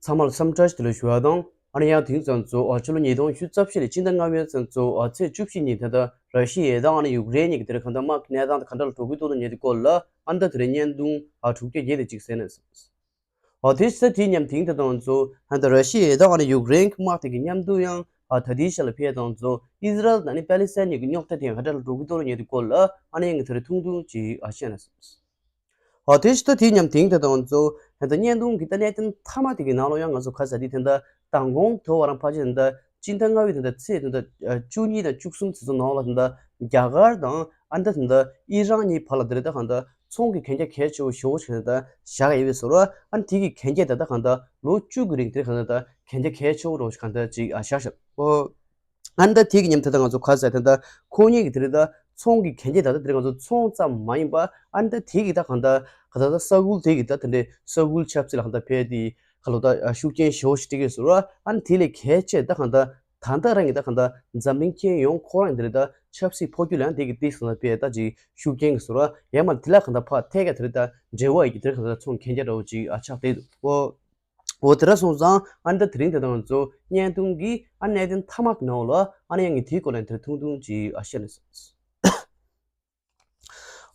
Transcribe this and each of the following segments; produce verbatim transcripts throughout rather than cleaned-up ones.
ཚང་མ་ལ་འཚམས་འདྲི་ཞུ་དེ་ལ་ཞུ་བ་དང་། ཨ་ནི་ཡང་དེང་ཙམ་ཚོ་ཨ་ཕྱི་ལོ་ཉིས་སྟོང་ཉི་ཤུ་རྩ་བཞི་ལོའི་སྤྱི་ཟླ་ལྔ་པའི་ཙམ་ཚོ་ཨ་ཚེས་བཅུ་བཞི་ཉིན་ད་ལྟ་ར་ཤི་ཡ་དང་ཨ་ནི་ཡུཀ་རེན་གཉིས་ཀྱི་དེར་གང་ལྟར་དམག་གི་གནས་སྟངས་དང་ག་འདྲ་ལ་འགྲོ་གི་འདུག་ལ་ཨ་ནི་ཡང་དེར་ཐུགས་འདུན་བྱེད་དུས་སྐོར་ལ་ཨ་ནི་ད་དེ་རིང་བརྙན་ཐུང་ཨ་དྲུག་བརྒྱ་བརྒྱད་དེ་གཅིག་གསན་ནས་སོང་། ཨ་དེ་ས་དེའི་མཉམ་དེང་ད་དང་ཚོ་ཨ་ད་ར་ཤི་ཡ་དང་ཨ་ནི་ཡུཀ་རེན་གྱི་དམག་དེ་གི་མཉམ་དུ་ཡང་ཨ་ད་དེའི་ཤ་ལ་ཕེབས་དང་ཚོ་ཨི་ཟི་རལ་དང་ཨ་ནི་པ་ལི་སི་ཐན་གཉིས་ཀྱི་རྙོག་དྲ་དེ་ཡང་ག་འདྲ་ལ་འགྲོ་གི་འདུག་ལ་ཨ་ནི་ཡང་དེ་རིང་ཐུང་ཐུང་ཅིག་ཨ་བཤད་ནས་སོང་། ཨོ་དེ་ཕྱི་ད་དེའི་མཉམ་དེང་དེ་དང་ཚོ་ད་ལྟ་བརྙན་ཐུང་གི་ད་གནད་དོན་མཐའ་མ་དེ་གི་ནང་ལོགས་ཡང་ང་ཚོ་ཁ་ས་དེ་ད་ལྟ་མདང་དགོང་དེ་བར་ཕལ་ཆེར་ད་ལྟ་སྤྱི་ཟླ་ལྔ་པའི་ད་ལྟ་ཚེས་ད་ལྟ་བཅུ་གཉིས་དང་བཅུ་གསུམ་དེ་ཚོ་ནང་ལ་ད་ལྟ་རྒྱ་གར་དང་ཨ་ནི་ད་ད་ལྟ་ཨི་རན་གཉིས་བར་ལ་དེ་རེད་ད་གང་ལྟར་ཚོང་གི་གན་རྒྱ་གལ་ཆེ་བོ་ཞེ་པོ་ཞིག་ད་ལྟ་བཞག་ཡོད་པའི་བཟོ་འདྲ་ཨ་ནི་དེ་གི་གན་རྒྱ་ད་ལྟ་གང་ལྟར་ལོ་བཅུ་གི་རིང་དེ་གང་ལྟར་ད་གན་རྒྱ་གལ་ཆེ་བོ་རོ་ཞིག་གང་ལྟར་ཅིག་ཨ་བཞག་བཞག་ཨོ། ཨ་ནི་ད་དེ་གི་མཉམ་དེ་ད་ང་ཚོ་ག་ས་ད་ལྟ་ཁོང་གཉིས་ཀྱི་དེ་རེད་ད་ཚོང་གི་གན་རྒྱ་ད་ལྟ་དེ་རེད་ང་ཚོ་ཚོང་ཙམ་མ་ཡིན་པ་ཨ་ནི་ད་དེ་གི་ད་གང་ལྟར་ག་ད་ད་ས་ཁུལ་དེ་གི་ད་དེ་འདྲའི་ས་ཁུལ་ཆབ་སྲིད་ལ་གང་ལྟར་ཕེ་དེ་ག་ལོ་ད་ཤུགས་རྐྱེན་ཞེ་པོ་ཞིག་སྤྲད་ཀྱི་བཟོ་འདྲ་ཨ་ནི་དེ་ལས་གལ་ཆེ་ད་གང་ལྟར་ད་ལྟ་རང་གི་ད་གང་ལྟར་འཛམ་གླིང་ཁྱོན་ཡོངས་ཁོ་རང་གི་དེ་རེད་ད་ཆབ་སྲིད་འཕོ་འགྱུར་ལ་ཡང་དེ་གི་ཏིག་སོང་ད་ཕེ་ད་ཅིག་ཤུགས་རྐྱེན་གྱི་བཟོ་འདྲ་ཡང་མ་དེ་ལ་གང་ལྟར་ཕར་ཐད་ཀ་དེ་རེད་ད་འབྲེལ་བ་ཡི་གི་དེ་རེད་གང་ལྟར་ཚོང་གན་རྒྱ་འདྲ་བོ་ཅིག་ཨ་ཆགས་བསྡད་འདུག་ཨོ། འོ་དེ་འདྲ་སོང་ཙང་ཨ་ནི་ད་དེ་རིང་དེ་དང་ང་ཚོ་བརྙན་ཐུང་གི་ཨ་གནད་དོན་མཐའ་མ་གི་ནང་ལ་ཨ་ནི་ཡང་ངས་དེའི་སྐོར་ལ་དེ་ཐུང་ཐུང་ཅིག་ཨ་བཤད་ནས་སོང་།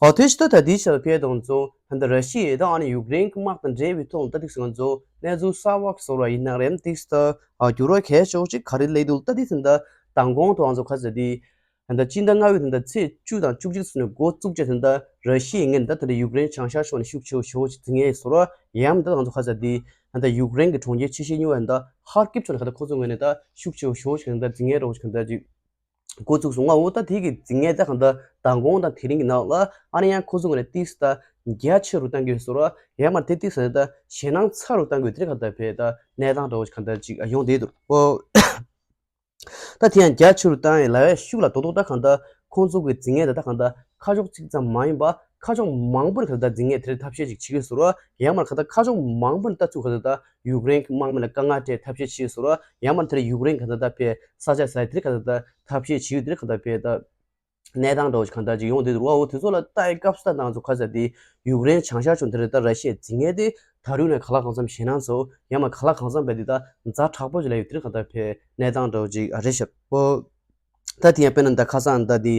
འོ་དེ་ཕྱི་ད་ད་དེའི་ཆར་ཕེ་དང་ཚོ་ད་ལྟ་ར་ཤི་ཡ་དང་ཨ་ནི་ཡུཀ་རེན་གྱི་དམག་དང་འབྲེལ་བའི་ཐོག་ལ་ད་ཐིག་སོང་ང་ཚོ་གནས་ཚུལ་གསར་བ་གི་བཟོ་འདྲ་ཡིན་ན་རེད་དམ་ཏིག་ད་ཨ་འགྱུར་བ་གལ་ཆེ་བོ་ཅིག་ག་རེ་སླེབས་འདུག་ད་དེ་ཚོ་ད་མདང་དགོང་དུ་ང་ཚོ་ག་ཚོད་དེ། ད་ལྟ་སྤྱི་ཟླ་ལྔ་པའི་ད་ལྟ་ཚེས་བཅུ་དང་བཅུ་གཅིག་ཚུན་ནས་འགོ་བཙུགས་བྱས་ད་ལྟ་ར་ཤི་ཡའི་ངོས་ནས་ད་ད་ལྟ་ཡུཀ་རེན་བྱང་ཤར་ཕྱོགས་ནས་ཤུགས་ཆེ་བོ་ཞེ་པོ་ཅིག་འཛིང་ཡས་བཟོ་འདྲ་ཡང་ད་ང་ཚོ་ཁ་ཚ་དེ་ད་ལྟ་ཡུཀ་རེན་གྱི་གྲོང་ཁྱེར་ཆེ་ཤོས་གཉིས་པ་ད་ཧར་ཀིབ་ཕྱོགས་ནས་ཁ་ད་ཁོ་ཚོ་ངོས་ནས་ད་ཤུགས་ཆེ་བོ་ཞེ་པོ་ཅིག་ད་ལྟ་འཛིང་ཡས་འདྲ་བོ་ཅིག་གང་ལྟར་ཅིག་འགོ་བཙུགས་སོང་ང་། འོ་ད་དེ་གི་འཛིང་ཡས་ད་གང་ལྟར་མདང་དགོང་དང་དེ་རིང་གི་ནང་ལ་ཨ་ནི་ཡང་ཁོ་ཚོ་ངོས་ནས་ཏིག་ད་རྒྱ་ཆེ་རུ་བཏང་གི་ཡོད་བཟོ་འདྲ་ཡང་མ་དེ་ཏིག་ད་ད་ཞེད་སྣང་ཚ་རུ་བཏང་གི་ཡོད་དེ་གང་ལྟར་བས་ད་གནས་སྟངས་འདྲ་བོ་ཅིག་གང་ལྟར་ཅིག་ཡོང་བསྡད་འདུག་ཨོ། ད་དེ་ཡང་རྒྱ་ཆེ་རུ་བཏང་ཡས་ལ་ཡ་ཤུགས་ལ་རྡོག་རྡོག་ད་གང་ལྟར་ཁོང་ཚོ་གི་འཛིང་ཡས་ད་ད་གང་ལྟར་ཁ་ཕྱོགས་གཅིག་ཙམ་མ་ཡིན་པ་ཁ་ཕྱོགས་མང་པོ་ནས་གང་ལྟར་འཛིང་ཡས་དེར་ཐབས་ཤེས་ཅིག་བྱེད་ཀྱི་ཡོད་བཟོ་འདྲ་ཡང་མ་ཁ་ད་ཁ་ཕྱོགས་མང་པོ་ནས་ད་ཚུར་གང་ལྟར་ད་ཡུཀ་རེན་གྱི་དམག་མི་ལ་དཀའ་ངལ་སྤྲད་ཐབས་ཤེས་བྱེད་ཀྱི་ཡོད་བཟོ་འདྲ་ཡང་མ་དེར་ཡུཀ་རེན་གང་ལྟར་ད་ཕེ་ས་ཆ་ཟ་ཡས་དེར་གང་ལྟར་ད་ཐབས་ཤེས་བྱེད་ཀྱི་ཡོད་དེར་གང་ལྟར་ཕེ་ད། གནས་སྟངས་འདྲ་བོ་ཞིག་གང་ལྟར་ཅིག་ཡོང་བསྡད་འདུག་བ། འོ་དེ་ཚོ་ལ་ལྟ་ཡི་སྐབས་སུ་ད་ང་ཚོ་ཁ་ཚ་དེ་ཡུཀ་རེན་བྱང་ཤར་ཕྱོགས་འདི་རེད་ད་ར་ཤི་ཡའི་འཛིང་ཡས་དེ་ད་རུང་ནས་ག་ལ་གང་འཚམ་ཞེད་སྣང་ཚོ་ཡང་མ་ག་ལ་གང་འཚམ་བས་དེ་ད་ཛ་དྲག་པོ་ཞིག་ལ་ཡོད་དེ་རེད་གང་ལྟར་ཕེ་གནས་སྟངས་འདྲ་བོ་ཅིག་རེད་ཤག་འོ་ད་དེ་ཡང་དཔེར་ན་ད་ཁ་སང་ད་དེ་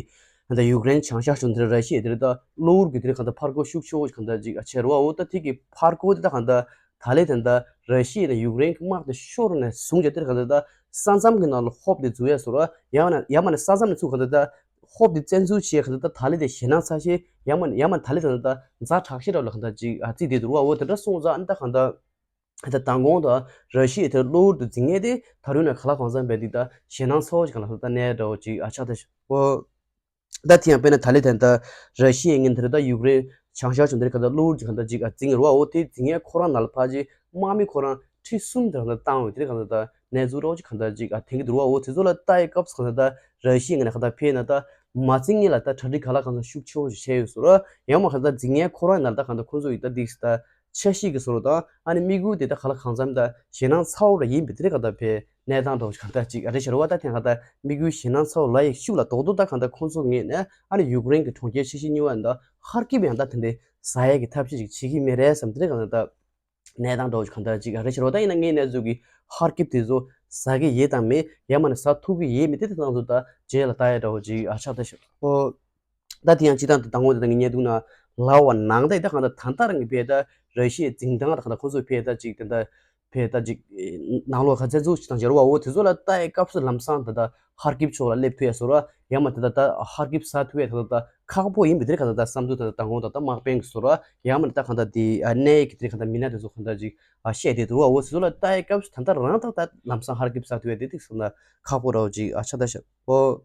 ད་ཡུཀ་རེན་བྱང་ཤར་ཕྱོགས་འདི་རེད་ར་ཤི་ཡ་དེ་རེད་ད་གློ་བུར་གྱི་དེ་རེད་གང་ལྟར་ཕར་རྒོལ་ཤུགས་ཆེ་བོ་ཞིག་གང་ལྟར་ཅིག་བྱས་རེད་བ། འོ་ད་དེ་གི་ཕར་རྒོལ་དེ་ད་གང་ལྟར་ད་ལས་དེ་ད་ར་ཤི་ཡ་ནས་ཡུཀ་རེན་གྱི་དམག་དེ་ཤོར་ནས་བཟུང་བྱས་དེ་རེད་གང་ལྟར་ད་ས་མཚམས་ཀྱི་ནང་ལ་ཧོབ་དེ་འཛུལ་ཡས་བཟོ་འདྲ་ཡང་ན་ཡང་མ་ནས་ས་མཚམས་ནས་ཚུར་གང་ལྟར་ད། ཧོབ་དེ་བཙན་འཛུལ་བྱས་གང་ལྟར་ད་ད་ལི་དེ་ཞེད་སྣང་ཚ་ཤེས་ཡང་མ་ཡང་མ་ད་ལི་དང་ད་ཛ་དྲག་ཤེས་འདྲ་ལ་གང་ལྟར་ཅིག་ཨ་རྩིས་དེ་འདུག་བ། འོ་དེ་འདྲ་སོང་ཙང་ཨ་ནི་ད་གང་ལྟར་ད་མདང་དགོང་ད་ར་ཤི་ཡའི་དེར་གློ་བུར་དུ་འཛིང་ངེས་དེ་ད་རུང་ནས་ག་ལ་གང་འཚམ་བས་འདི་ད་ཞེད་སྣང་ཚ་བོ་ཞིག་གང་ལ་ད་གནས་འདྲ་བོ་ཅིག་ཨ་ཆགས་ད་ཤག་འོ་ད་དེ་ཡང་དཔེར་ན་ད་ལི་དང་ད་ར་ཤི་ཡའི་ངན་དེར་ད་ཡུཀ་རེན་བྱང་ཤར་ཕྱོགས་འདིར་གང་ལྟར་གློ་བུར་ཅིག་གང་ལྟར་ཅིག་ཨ་འཛིང་ངེས་རེད་བ། འོ་དེ་འཛིང་ངེས་ཁོ་རང་ནང་ལ་ཕར་ཅིག་དམག་མི་ཁོ་རང་ཁྲི་གསུམ་དེ་རང་ད་བཏང་བའི་དེ་གང་ལྟར་ད་གནས་ཚུལ་འདྲ་བོ་ཅིག་གང་ལྟར་ཅིག་ཨ་ཐོན་གྱི་འདུག་བ། འོ་དེ་ཚོ་ལ་ལྟ་ཡི་སྐབས་སུ་གང་ལྟར་ད་ར་ཤི་ཡའི་ངོས་ནས་གང་ལྟར་ཕེ་ན་ད་མ་རྩ་ངེས་ལ་ད་གྲ་སྒྲིག་ག་ལ་གང་འཚམ་ཤུགས་ཆེ་བོ་ཞིག་བྱས་ཡོད་བཟོ་འདྲ་ཡང་མ་གང་ལྟར་འཛིང་ངེས་ཁོ་རང་ནང་ད་གང་ལྟར་ཁོ་ཚོ་ཡི་ད་འདི་ད་འཆར་གཞི་གི་བཟོ་འདྲ་དང་ཨ་ནི་དམིགས་ཡུལ་དེ་ད་ག་ལ་གང་འཚམ་ད་ཞེད་སྣང་ཚ་བོ་ར་ཡིན་པའི་དེ་གང་ལྟར་ཕེ་གནས་སྟངས་འདྲ་བོ་ཞིག་གང་ལྟར་ཅིག་ཨ་རེ་ཤར་བ་ད་དེ་གང་ལྟར་དམིགས་ཡུལ་ཞེད་སྣང་ཚ་བོ་ལ་ཡི་ཤུགས་ལ་རྡོག་རྡོག་ད་གང་ལྟར་ཁོ་ཚོ་ངོས་ནས་ཨ་ནི་ཡུཀ་རེན་གྱི་གྲོང་ཁྱེར་ཆེ་ཤོས་གཉིས་པ་ད་ཧར་ཀིབ་ཡང་ད་དེ་འདྲའི་ཟ་ཡས་ཀྱི་ཐབས་ཤེས་ཅིག་བྱེད་ཀྱི་མེད་རེད་བསམ་དེ་གང་ལྟར་ད། གནས་སྟངས་འདྲ་བོ་ཞིག་གང་ལྟར་ཅིག་ཨ་རེ་ཤར་བ་ད་ཡིན་ན་ངའི་གནས་ཚུལ་གྱི་ཧར་ཀིབ་དེ་ཚོ་ཟ་གི་ཡོད་དང་མེད་ཡང་མ་ནས་ཟ་ཐུབ་ཀྱི་ཡོད་མེད་དེ་དེ་ཚོ་ད་རྗེས་ལ་ལྟ་ཡ་འདྲ་བོ་ཅིག་ཨ་ཆགས་ད་ཤག་ཨོ། ད་དེ་ཡང་སྤྱི་བཏང་དུ་དང་པོ་དེ་ད་ངའི་བརྙན་ཐུང་ནང་ལབ་པ་ནང་ད་ད་གང་ལྟར་ད་ལྟ་རང་གི་ཕེ་ད་ར་ཤི་ཡའི་འཛིང་སྟངས་ད་གང་ལྟར་ཁོ་ཚོའི་ཕེ་ད་ཅིག་དེ་ད་ཕེ་ད་ཅིག་ནང་ལོགས་ཁ་བཙན་འཛུལ་ཞིག་དང་སྦྱར་བའོ་དེ་ཚོ་ལ་ལྟ་ཡའི་སྐབས་སུ་ལམ་སང་ད་ད་ཧར་ཀིབ་ཕྱོགས་ལ་སླེབས་ཐུབ་ཡ་བཟོ་འདྲ་ཡང་མ་དེ་ད་ད་ཧར་ཀིབ་ཟ་ཐུབ་ཡ་ད་ད་ད་ཁག་པོ་ཡིན་པའི་དེ་གང་ལྟར་ད་བསམ་ཚུལ་ད་ད་དང་པོ་ད་ད་དམག་དཔོན་གྱི་བཟོ་འདྲ་ཡང་མ་ད་གང་ལྟར་དེ་གནས་ཡིག་གི་དེ་གང་ལྟར་མི་སྣ་དེ་ཚོ་གང་ལྟར་ཅིག་བཤད་དེ་འདུག་བ། འོ་དེ་ཚོ་ལ་ལྟ་ཡའི་སྐབས་སུ་ད་ལྟ་རང་ད་ད་ལམ་སང་ཧར་ཀིབ་ཟ་ཐུབ་ཡ་དེ་ཏིག་སོང་ན་ཁག་པོ་འདྲ་བོ་ཅིག་ཨ་ཆགས་ད་ཤག་ཨོ།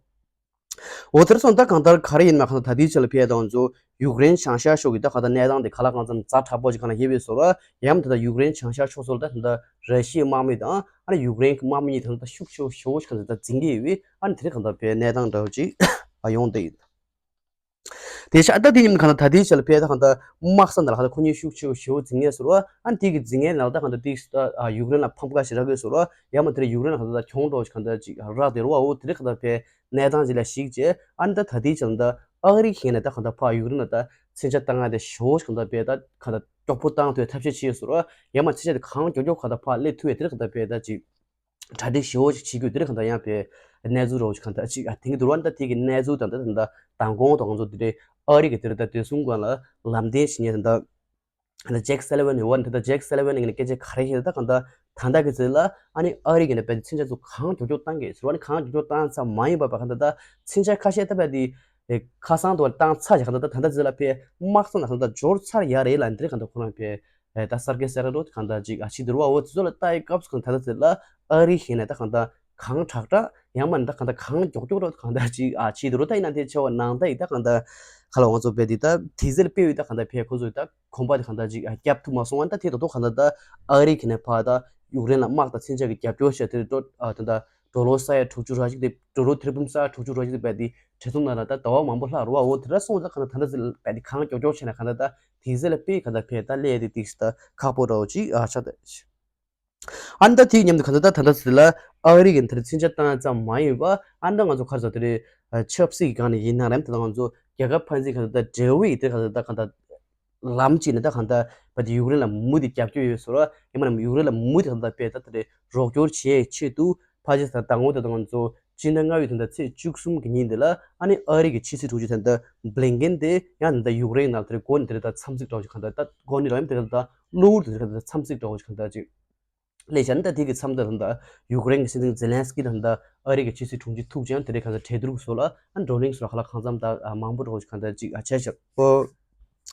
འོ་དེར་སོང་ད་གང་ལྟར་ག་རེ་ཡིན་ན་གང་ལྟར་ད་ལྟའི་ཆ་ལ་ཕེ་དང་ཚོ་ཡུཀ་རེན་བྱང་ཤར་ཕྱོགས་ཀྱི་ད་གང་ལྟར་གནས་སྟངས་དེ་ག་ལ་གང་འཚམ་ཛ་དྲག་པོ་ཅིག་གང་ལ་ཡོད་པའི་བཟོ་འདྲ་ཡང་ད་ལྟ་ཡུཀ་རེན་བྱང་ཤར་ཕྱོགས་སུ་ལ་ད་ད་ལྟ་ར་ཤི་ཡའི་དམག་མི་དང་ཨ་ནི་ཡུཀ་རེན་གྱི་དམག་མི་གཉིས་ད་ལྟ་ཤུགས་ཆེ་བོ་ཞེ་པོ་ཞིག་གང་ལྟར་ད་འཛིང་གི་ཡོད་པས་ཨ་ནི་དེ་རིང་གང་ལྟར་ཕེ་གནས་སྟངས་འདྲ་བོ་ཅིག་ཨ་ཡོང་བསྡད་ཡོད། དེ་ཤ་ད་དེ་ཉིན་གང་ལྟར་ད་ལྟའི་ཆ་ལ་ཕེ་ད་གང་ལྟར་དམག་ས་ནང་ལ་གང་ལྟར་ཁོ་གཉིས་ཤུགས་ཆེ་བོ་ཞེ་པོ་འཛིང་ངེས་བཟོ་འདྲ་ཨ་ནི་དེ་གི་འཛིང་ངེས་ནང་ལ་ད་གང་ལྟར་དེ་ཡུཀ་རེན་ལ་ཕམ་ཁ་ཞེ་དྲག་གི་བཟོ་འདྲ་ཡང་མ་དེ་རིང་ཡུཀ་རེན་ལ་གང་ལྟར་གྱོང་འདྲ་བོ་ཞིག་གང་ལྟར་ཅིག་རག་བསྡད་རེད་བ། འོ་དེ་རིང་གང་ལྟར་ཕེ་གནས་སྟངས་ཅིག་ལ་གཞིགས་བྱས་ཨ་ནི་ད་ད་ལྟའི་ཆ་ལ་ད་ཨ་རི་གི་ངོས་ནས་ད་གང་ལྟར་ཕར་ཡུཀ་རེན་ལ་ད་ མཚོན་ཆ་བཏང་ཡ་དེ་ཞེ་པོ་ཅིག་གང་ལྟར་དཔེ་ད་གང་ལྟར་མགྱོགས་པོ་བཏང་ཐུབ་ཡ་ཐབས་ཤེས་བྱས་ཡོད་ཟེར་བ། ཡང་མ་མཚོན་ཆ་དེ་གང་མགྱོགས་མགྱོགས་གང་ལྟར་ཕར་སླེབས་ཐུབ་ཡ་དེ་རིགས་གང་ལྟར་དཔེ་ད་ཅིག་གྲ་སྒྲིག་ཞེ་པོ་ཅིག་བྱེད་དགོས། དེ་རིགས་གང་ལྟར་ཡང་དཔེ་གནས་ཚུལ་རོ་ཅིག་གང་ལྟར་ཅིག་ཨ་དེང་གི་འདུག་ར། ད་དེ་གི་གནས་ཚུལ་དང་ད་ད་མདང་དགོང་དང་ང་ཚོ་དེ་འདྲའི་ཨ་རི་གི་དེ་རིགས་ད་བདེ་སྲུང་སྒང་ལ་ལམ་སྟོན་བྱེད་མཁན་ད་ད་ཇེག་སེ་ལི་ཝན་ཡོད་པ། ད་ད་ཇེག་སེ་ལི་ཝན་ཡིན་ན་སྐད་ཆ་ག་རེ་བཤད་ད་གང་ལྟར་ད་ལྟ་གི་ཚེ་ལ་ཨ་ནི་ཨ་རི་གི་ནས་དཔེ་མཚོན་ཆ་ཚོ་གང་མགྱོགས་མགྱོགས་བཏང་གི་ཟེར་བ། ཨ་ནི་གང་མགྱོགས་མགྱོགས་བཏང་ཙམ་མ་ཡིན་པ་བ་གང་ལྟར་ད་མཚོན་ཆ་ཁ་ཤས་ད་དཔེ་དེ་ཨེ་ཁ་སང་དུ་བཏང་ཚར་བཞག་གང་ལྟར་ད་ད་ལྟ་ཚེ་ལ་དཔེ་དམག་ས་ན་གང་ལྟར་འབྱོར་ཚར་ཡ་རེད་ལ། འདི་རེད་གང་ལྟར་ཁོ་རང་དཔེ་ཨེ་ད་གསར་སྐལ་གསལ་ར་རོ་གང་ལྟར་ཅིག་ཨ་ཕྱི་དུ་རུ་བ་འོ་དེ་ཚོ་ལ་ལྟ་ཡི་སྐབས་སུ་གང་ལྟར་ད་ལྟ་ཚེ་ལ་ཨ་རི་ཞིག་ནས་ད་གང་ལྟར་གང་དྲག་དྲག་ཡང་མ་ནི་ད་གང་ལྟར་གང་མགྱོགས་མགྱོགས་རོ་གང་ལྟར་ཅིག་ཨ་ཕྱི་དུ་རུ་ད་ཡིན་ན་དེ་ཆེ་བ་ནང་ད་ཡི་ད་གང་ལྟར་ཁ་ལ་ང་ཚོ་དཔེ་དེ་ད་དེ་ཚེ་ལ་དཔེ་ཡོད་ད་གང་ལྟར་དཔེ་ཁོ་ཚོ་ད་གོམ་པ་དེ་གང་ལྟར་ཅིག་ཨ་བརྒྱབ་ཐུབ་མ་སོང་བ། ད་དེ་ད་དོ་གང་ལྟར་ད་ཨ་རི་གི་ནས་ཕར་ད་ཡུཀ་རེན་ལ་དམག་དང་མཚོན་ཆ་གི་རྒྱབ་སྐྱོར་བྱས་དེ་འགྲོ་ཨ་ད་ད་ཌོ་ལར་ས་ཡ་དྲུག་ཅུ་ར་ཅིག་དེ་ཌོ་ལར་ཐེར་འབུམ་ས་ཡ་དྲུག་ཅུ་ར་ཅིག་དེ་དཔེ་དེ་བྲེལ་ཚོམ་ནང་ལ་ད་ཟླ་བ་མང་པོ་ལྷག་རུ་བ་འོ་དེ་འདྲ་སོང་ཙང་གང་ལྟར་ད་ལྟ་ཚེ་དཔེ་དེ་གང་མགྱོགས་མགྱོགས་བྱས་ན་གང་ལྟར་ད་དེ་ཚེ་ལ་དཔེ་གང་ལྟར་དཔེ་ད་སླེབས་དེ་ཏིག་ད་ཁག་པོ་འདྲ་བོ་ཅིག་ཨ་ཆགས་ད། ཨ་ནི་ད་དེའི་མཉམ་དུ་གང་ལྟར་ད་ད་ལྟ་ཚེ་ལ་ཨ་རི་གི་འདིར་མཚོན་ཆ་བཏང་ཙམ་མ་ཡིན་པ་ཨ་ནི་ད་ང་ཚོ་ག་རེ་ཟེར་དེ་རེད། ཆབ་སྲིད་ཀྱི་སྒང་ནས་ཡིན་ན་རེད། ད་ང་ཚོ་རྒྱལ་ཁབ་ཕན་ཚུན་གང་ལྟར་ད་འབྲེལ་བ་ཡི་དེ་གང་ལྟར་ད་གང་ལྟར་ལམ་གཅིག་ནས་ད་གང་ལྟར་བ་དེ་ཡུཀ་རེན་ལ་མུ་མཐུད་རྒྱབ་སྐྱོར་ཡོད་ཟེར་བ། ཡང་མིན་ན་ཡུཀ་རེན་ལ་མུ་མཐུད་གང་ལྟར་དཔེ་ད་དེ་རེད་རོགས་སྐྱོར་བྱེད་ཆེད་དུ་ཕལ་ཆེར་ད་ལྟ་ངོ་དེ་ད་ང་ཚོ་སྤྱི་ཟླ་ལྔ་པའི་ད་ལྟ་ཚེས་བཅུ་གསུམ་གྱི་ཉིན་དེ་ལ་ཨ་ནི་ཨ་རི་གི་ཕྱི་སྲིད་དྲུང་ཆེ་ད་ལྟ་བྷི་ལིན་ཀེན་དེ་ཡང་ད་ལྟ་ཡུཀ་རེན་ནང་དེ་རེད་འགོ་ནས་དེ་རེད་ད་འཚམས་གཟིགས་འདྲ་བོ་ཞིག་གང་ལྟར་ད་འགོ་ནས་རང་ཡང་དེ་རེད་ད་གློ་བུར་དུ་དེ་རེད་ད་འཚམས་གཟིགས་འདྲ་བོ་ཞིག་གང་ལྟར་ཅིག་སླེབས་བཞག་ནི་ད་དེ་གི་མཚམས་ད་ད་ལྟ་ཡུཀ་རེན་གྱི་སྲིད་འཛིན་ཛེ་ལན་སི་ཀི་ད་ད་ཨ་རི་གི་ཕྱི་སྲིད་དྲུང་ཆེ་ཐུག་ཅིང་དེ་རིང་གང་ལྟར་གྲོས་བསྡུར་སོགས་ལ་ཨ་བགྲོ་གླེང་སོགས་ལ་ཁ་ལག་གང་འཚམ་ད་མང་པོ་འགྲོ་བཞིན་གང་ལྟར་ཅིག་ཨ་བྱས་ཤག་ཨོ།